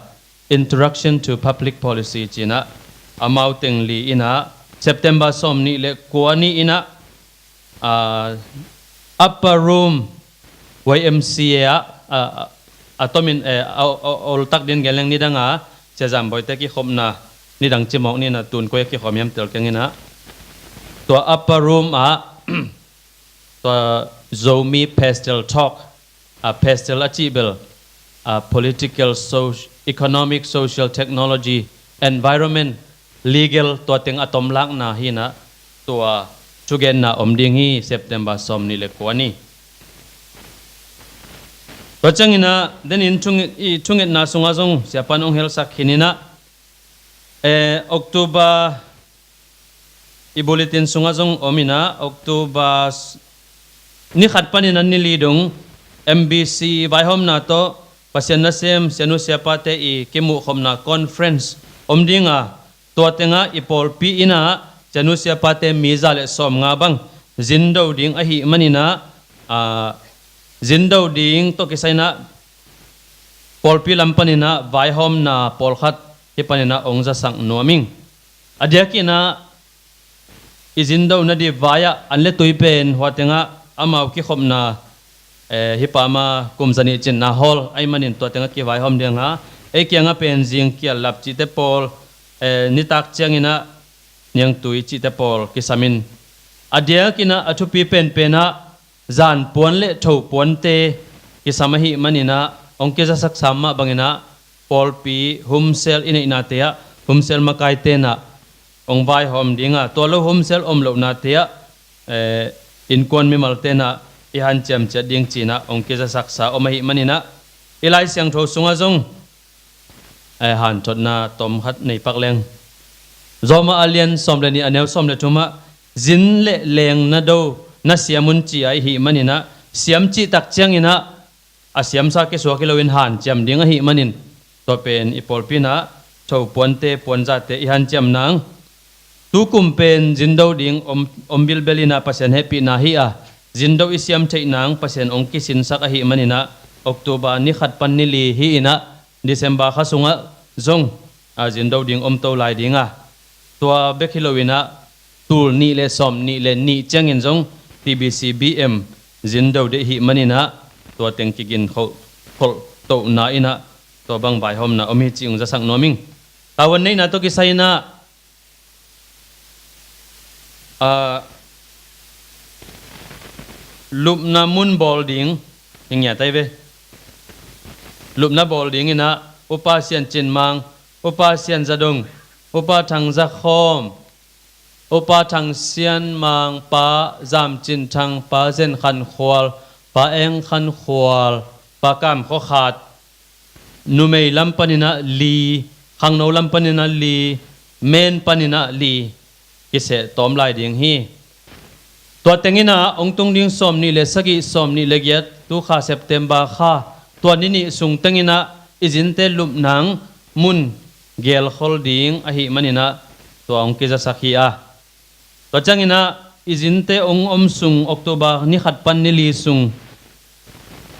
Introduction to Public Policy ci inah amau teng li inah September sawm nih le kua ni inah ah, upper room Y M C A ah, ah, a tomin eh, a, a, a oltak din gen leng nidanga Sia Zam Boite kikhopna nidang cimawk nina tun koi a kikhop hiam tel kenginah tua upper room ah tua Zomi Pastel Talk a pastel a cih bel a political, soc- economic, social, technology, environment, legal tua teng a tomlakna hinah tua thugenna om ding hi September sawm nih le kua ni. Tua cianginah denin thunget, i thungetna sungah zong siapan ong helsak khininah eh, October i bulletin sungah zong om inah October ni khat panin a ni li dong M B C vaihawmna tawh Pasian nasem sianu siapate i kimuhkhopna conference om dinga tua tengah i pawlpi inah sianu siapate mi za le sawm nga bang zindo ding ahih maninah ah, zindo ding tawh kisai inah pawlpi lam paninah vaihawmna pawlkhat hih paninah ong zasak nuam ing. A diakinah i zindo nadih vai-ah an le tui pen hua tengah amau kikhopna eh, hih pama kum zanih cinna hawl ahih manin tua tengah kivaihawm dinga ei kiangah pen zingkial lap cihte pawl eh, nitak cianginah niangtui cihte pawl kisamin a diakinah a thupi penpenah zan puan le tho puante kisam ahih maninah ong kizasak sam mah banginah pawlpi humsel i neihnate ah humsel makai tenah ong vaihawm dinga tua lo humsel om lohnate ah eh, innkuan mimal tenah i hanciam ciat ding cinah ong kizasaksa om ahih maninah i Lai Siangtho sungah zong eh, hanthotna tom khat nei pak leng. Roma a lian sawm le nih a neu sawm le thumah zin le leng na do na siam un ci a i hih maninah siam cihtak cianginah a siamsa kisuak hi loin hanciam ding ahih manin tua pen i pawlpi inah tho puante puanzate i hanciam nang. Tukum pen zindo ding om, om bilbel inah Pasian hehpihna hi a zindo i siam theih nang Pasian ong kisinsak ahih maninah October ni khat pan ni li hi inah December kha sungah zong a zindo ding om to lai dinga tua bek hi loinah tul nih le sawm nih le nih ciangin zong T B C B M zindo deh hih maninah tua teng kigin kholh, kholh tohna inah tua bang vaihawmna om hi ci ung zasak nuam ing. Tavuan neihna tawh kisai inah ah, lupna mun bawl ding hi ngiat ai ve. Lupna bawl ding inah Upa Sian Cin Mang, Upa Sian Za Dong, Upa Thang Za Khawm, Upa Thang Sian Mang, Pa Zam Cin Thang, Pa Zen Khan Khual, Pa Eng Khan Khual, Pa Kam Khaw Khat, numei lam paninah li, khangno lam paninah li, men paninah li kiseh tawm lai ding hi. Tua tenginah ong tung ding sawm nih le sagih sawm nih le giat tu kha September kha, tua ni nih sung tenginah i zinte lupnang mun gelkhol ding ahih maninah tua hong kizasak hi a. Tua cianginah i zinte hong om sung October ni khat pan ni li sung,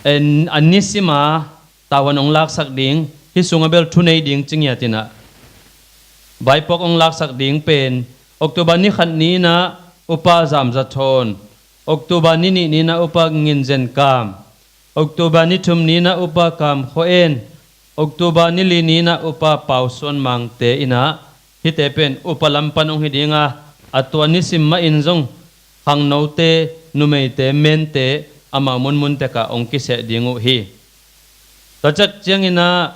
en, a nisima tavuan hong laksak ding, hih sungah bel thunei ding ci ngiatinah. Baipok hong laksak ding pen October ni khat ni inah Upa Zam Za Thawn, October ni nih ni inah Upa Ngin Zen Kam, October ni thum ni inah Upa Kam Khua En, October ni li ni inah Upa Pau Suan Mangte inah, hihte pen upa lam pan hong hi ding a, a tua nisim mah in zong khangnote, numeite, mente amau munmun tekah hong kiseh ding uh hi. Tua ciang cianginah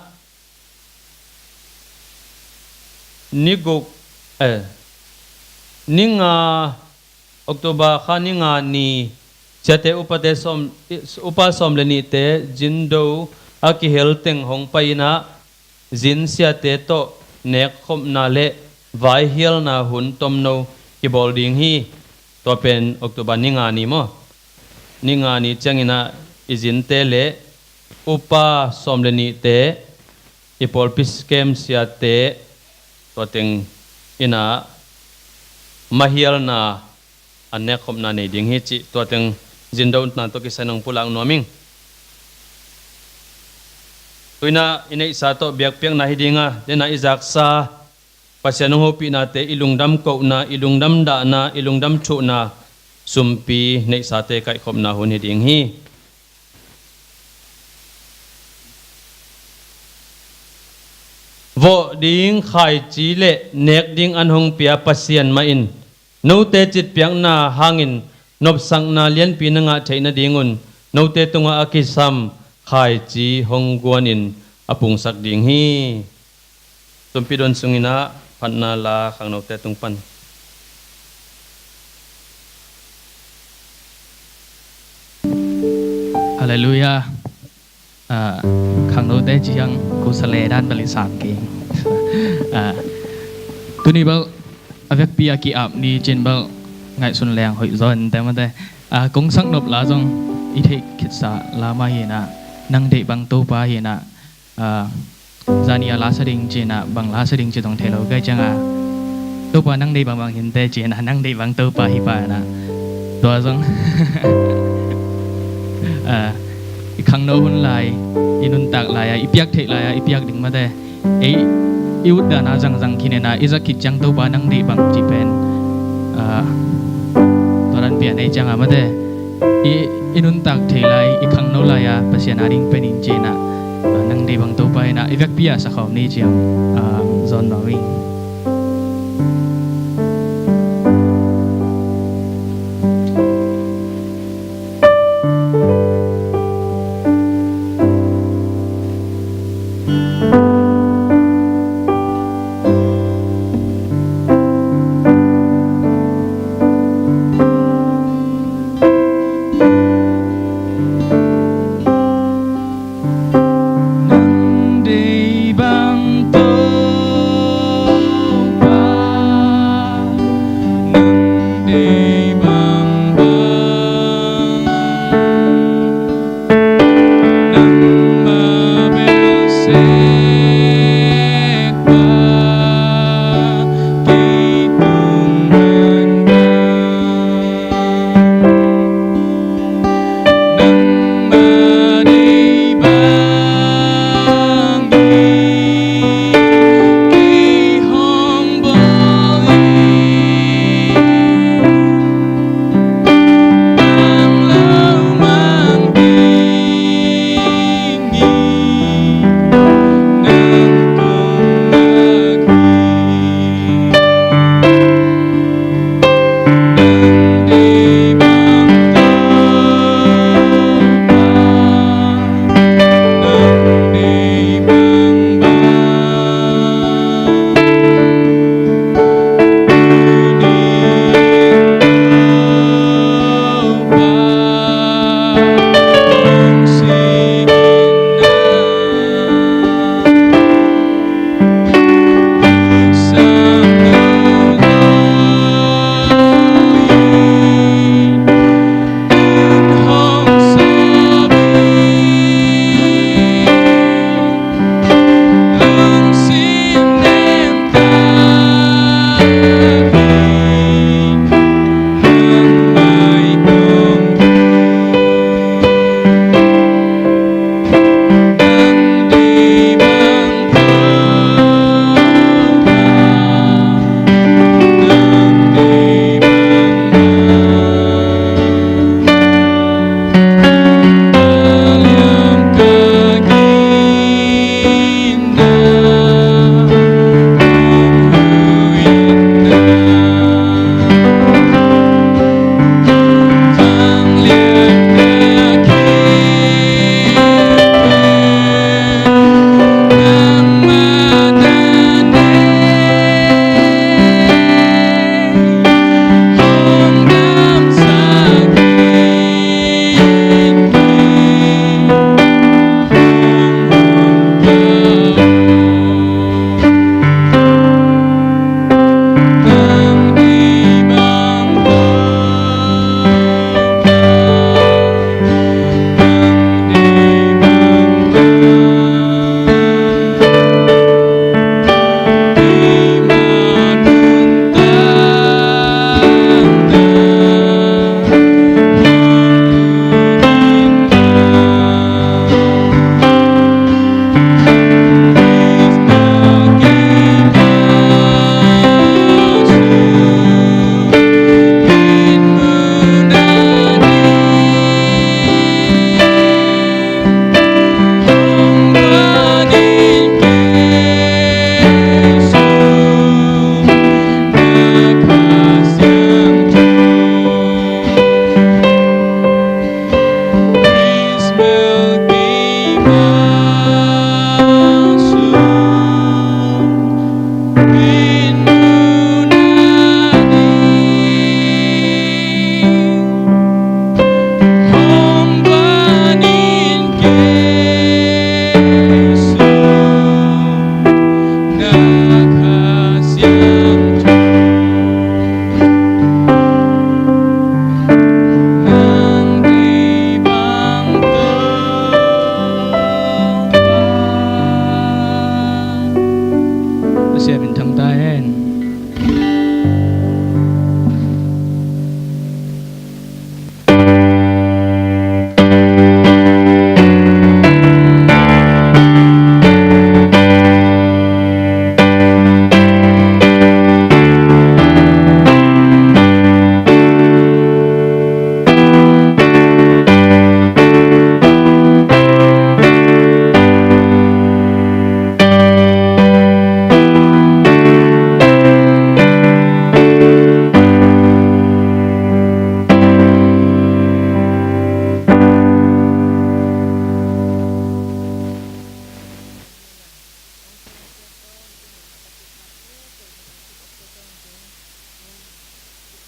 ni guk, eh, ni nga, October kha ni nga ni ciate upate sawm, upa sawm le nihte zindo a kihel teng hong pai inah zin siate tawh nekkhopna le vaihialna hun tomno kibawl ding hi. Tua pen October ni nga ni maw? Ni nga ni cianginah i zinte le upa sawm le nihte, i pawlpi kem siate, tua teng inah maihialna, an nekkhopna nei ding hi cih tua teng zindona tawh kisai nong pulak nuam ing. Tuinah i neihsa tawh biakpiakna hi ding a, denah i zaksa Pasian hong hopihnate, i lungdam kohna, i lungdam dahna, i lungdam thuhna, sumpi neihsate kaihkhopna hun hi ding hi. Vawh ding khaici le nek ding an hong pia Pasian mah in note citpiakna hangin nopsakna lianpi na ngah theih nadingun note tungah a kisam khaici hong guanin a pungsak ding hi. Tumpi don sunginah phatna la khangnote tung pan. Halleluiah. Ah, khangnote ciang kusale dan bali sang keng. Ah, tuni bal a vekpi a ki-ap ni cin bal ngaihsun leng hoih zaw in te mate. Ah, kong sak nop la zong i theih khitsa la mah hinah, nang deih bang Topa hinah, ah, zani a la sa ding cinah, bang la sa ding ci zong thei lo kai cianga. Topa nang deih bangbang hinte cinah, nang deih bang Topa hi pa inah. Tua zong, ah, i khangno hun lai, i nuntak lai-a, i piak theih lai-a, i piak ding mate. Ei, i utdana zangzang khinena, i zak khit ciang Topa nang deih bang ci pen, ah, tua dan pian ei cianga mate. I, i nuntak thei lai, i khangno lai-a Pasian a ding pen in cinah, ah, nang deih bang Topa inah i vekpi a sakhawm ni ciang, ah, zawn nuam ing. Nang deih bang Topa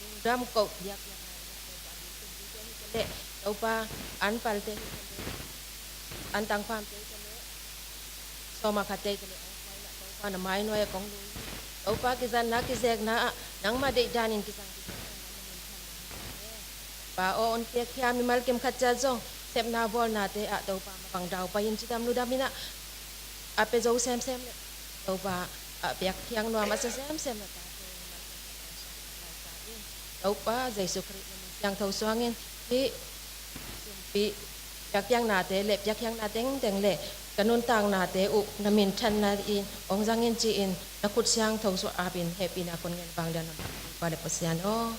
lungdam koh biakpiakna in Topa, an palte hi ta leh, an tangpamte hi ta leh, sawma khatte hi ta leh, hong pai in ah Topa, na mai nuai-ah kong lui hi. Topa, kizatna kizekna ah nangmah deih danin kizang kizek, Pa aw, hong piakkhia mimal kim khat ciat zong sepna bawlnate ah Topa, mavang dau pai-in cidam ludam in ah, a pia zo semsem leh Topa, a piakkhiat nuam a sia semsem na tate mimal kim khat ciat zong Lai sa in, Topa Jesu Khrih na min siangtho suangin hih sumpi piakpiaknate le piakkhiatna tengteng le ka nuntaknate uh na minthanna in hong zang in ci-in na khut siangtho suah apin hehpihna kong ngen vang dan Topa le Pasian aw.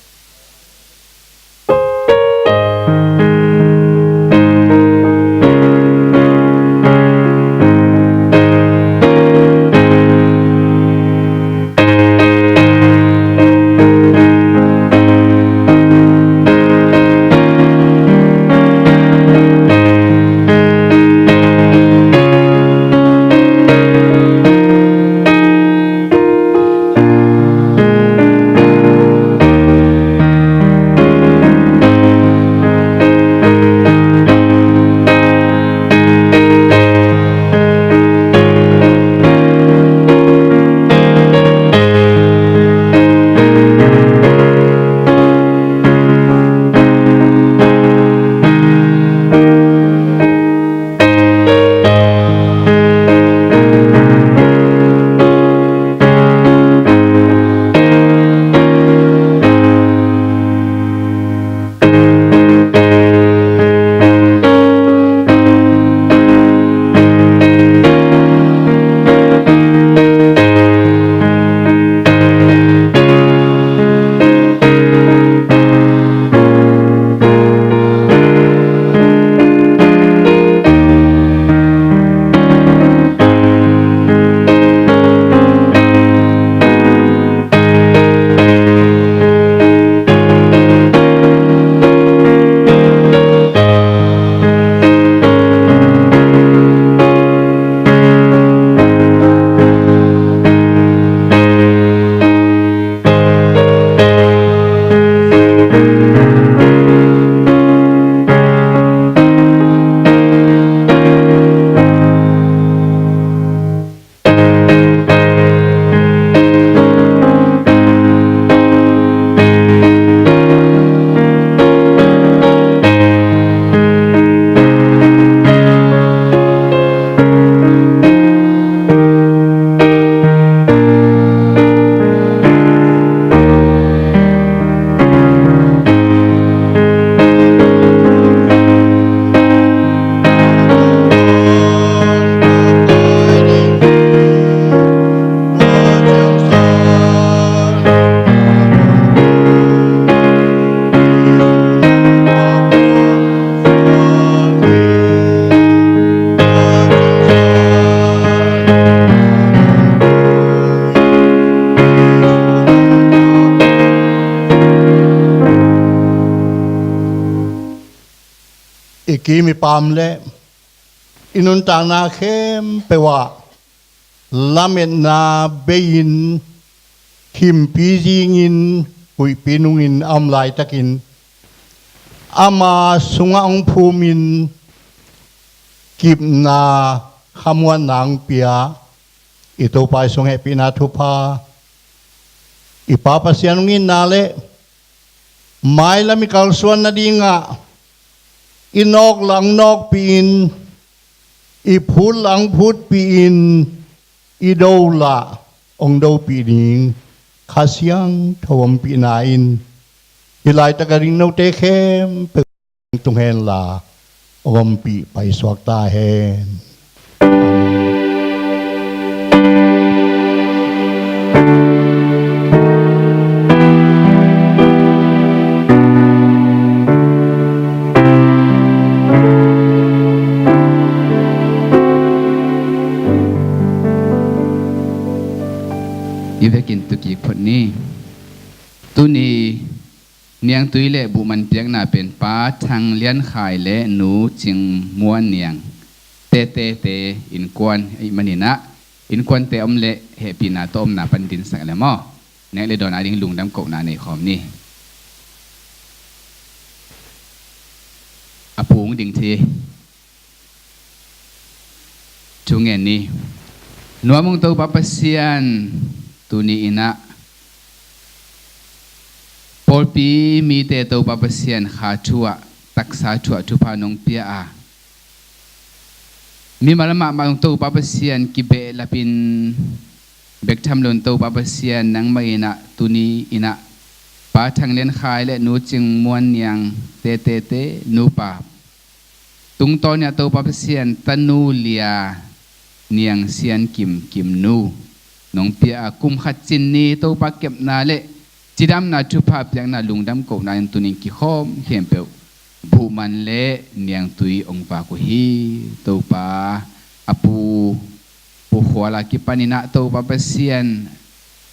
I kim i pam le i nuntakna khempeuh ah lametna bei-in, himpi zingin, huihpi nungin a om laitakin ama sungah hong phumin kipna, khamuanna hong pia i Topa i sung hehpihna thupha, i Pa Pasian hong itna le mailam i kalsuan nadingah i nawk lah hong nawkpih in, i phut lah hong phutpih in, i do lah hong dopih ding Kha Siangtho ompihna in hih laitak a ding note khempeuh tung henla hong ompih paisuak ta hen. Niangtui le buhman piakna pen Pa Thang Lian Khai le Nu Cing Muan Niang Tete te innkuan ahih manin ah, innkuante om leh hehpihna tawh omna pan dinsak le maw. Nek le dawn a ding lungdam kohna nei khawm ni. A pu hong ding thei. Thu ngen ni. Nuam ung Topa Pasian, tuni in ah pawlpi mite Topa Pasian kha thu ah, taksa thu ah thupha nong pia a, mimal mahmah Topa Pasian kibehlapin bek tham loin Topa Pasian nangmah in ah tuni in ah Pa Thang Lian Khai le Nu Cing Muan Niang Tete te nupa, tungtawn in ah Topa Pasian tanu Lia Niang Sian Kim, Kim Nu nong pia a, kum khat cin ni Topa kepna le cidamna thupha piakna lungdam kohna in tunin kikhawm khempeuh buhman le niangtui hong vak uh hi. Topa, a pu, Pu Khual a kipan in ah Topa Pasian,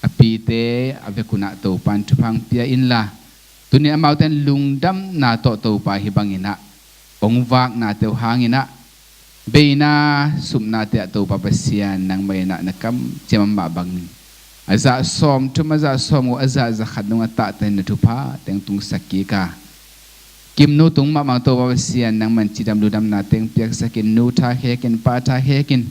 a pite a vekun ah Topa in thupha hong pia inla, tunin amaute in lungdamna tawh Topa hih bangin ah hong vaknate uh hangin ah, beina supnate ah Topa Pasian nangmah in ah na kamciam mah bangin a zah sawmthum, a zah sawmguk, a zah zakhat nung a tahteh in na thupha teng tungsak kik a, Kim Nu tung mahmah Topa Pasian nangmah in cidam lungdamna teng piaksak in, nu tha khek in, pa tha khek in,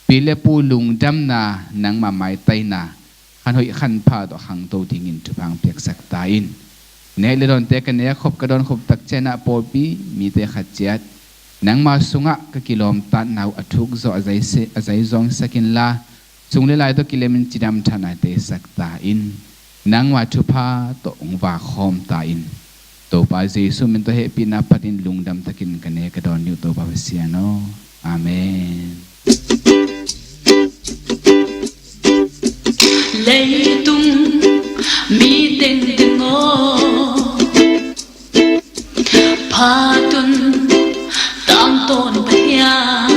pi le pu lungdamna nangmah maitaina khan hoih khan pha tawh khangto dingin thupha hong piaksak ta in. Nek le dawnte ka nek khop, ka dawn khop tak ciang ah pawlpi mite khat ciat nangma sungah ka kilawmtatna uh a thuk zawh a zai se-, a zai zawngsak inla, sung le lai tawh kilemin cidam thahnate sak ta in. Nangma thupha tawh hong vak khawm ta in. Topa Jesu min tawh hehpihna phatin lungdam takin ka nek ka dawn ni uh Topa Pasian aw. Amen. Leitung mi tengteng aw, phatun tangtawn Pathian.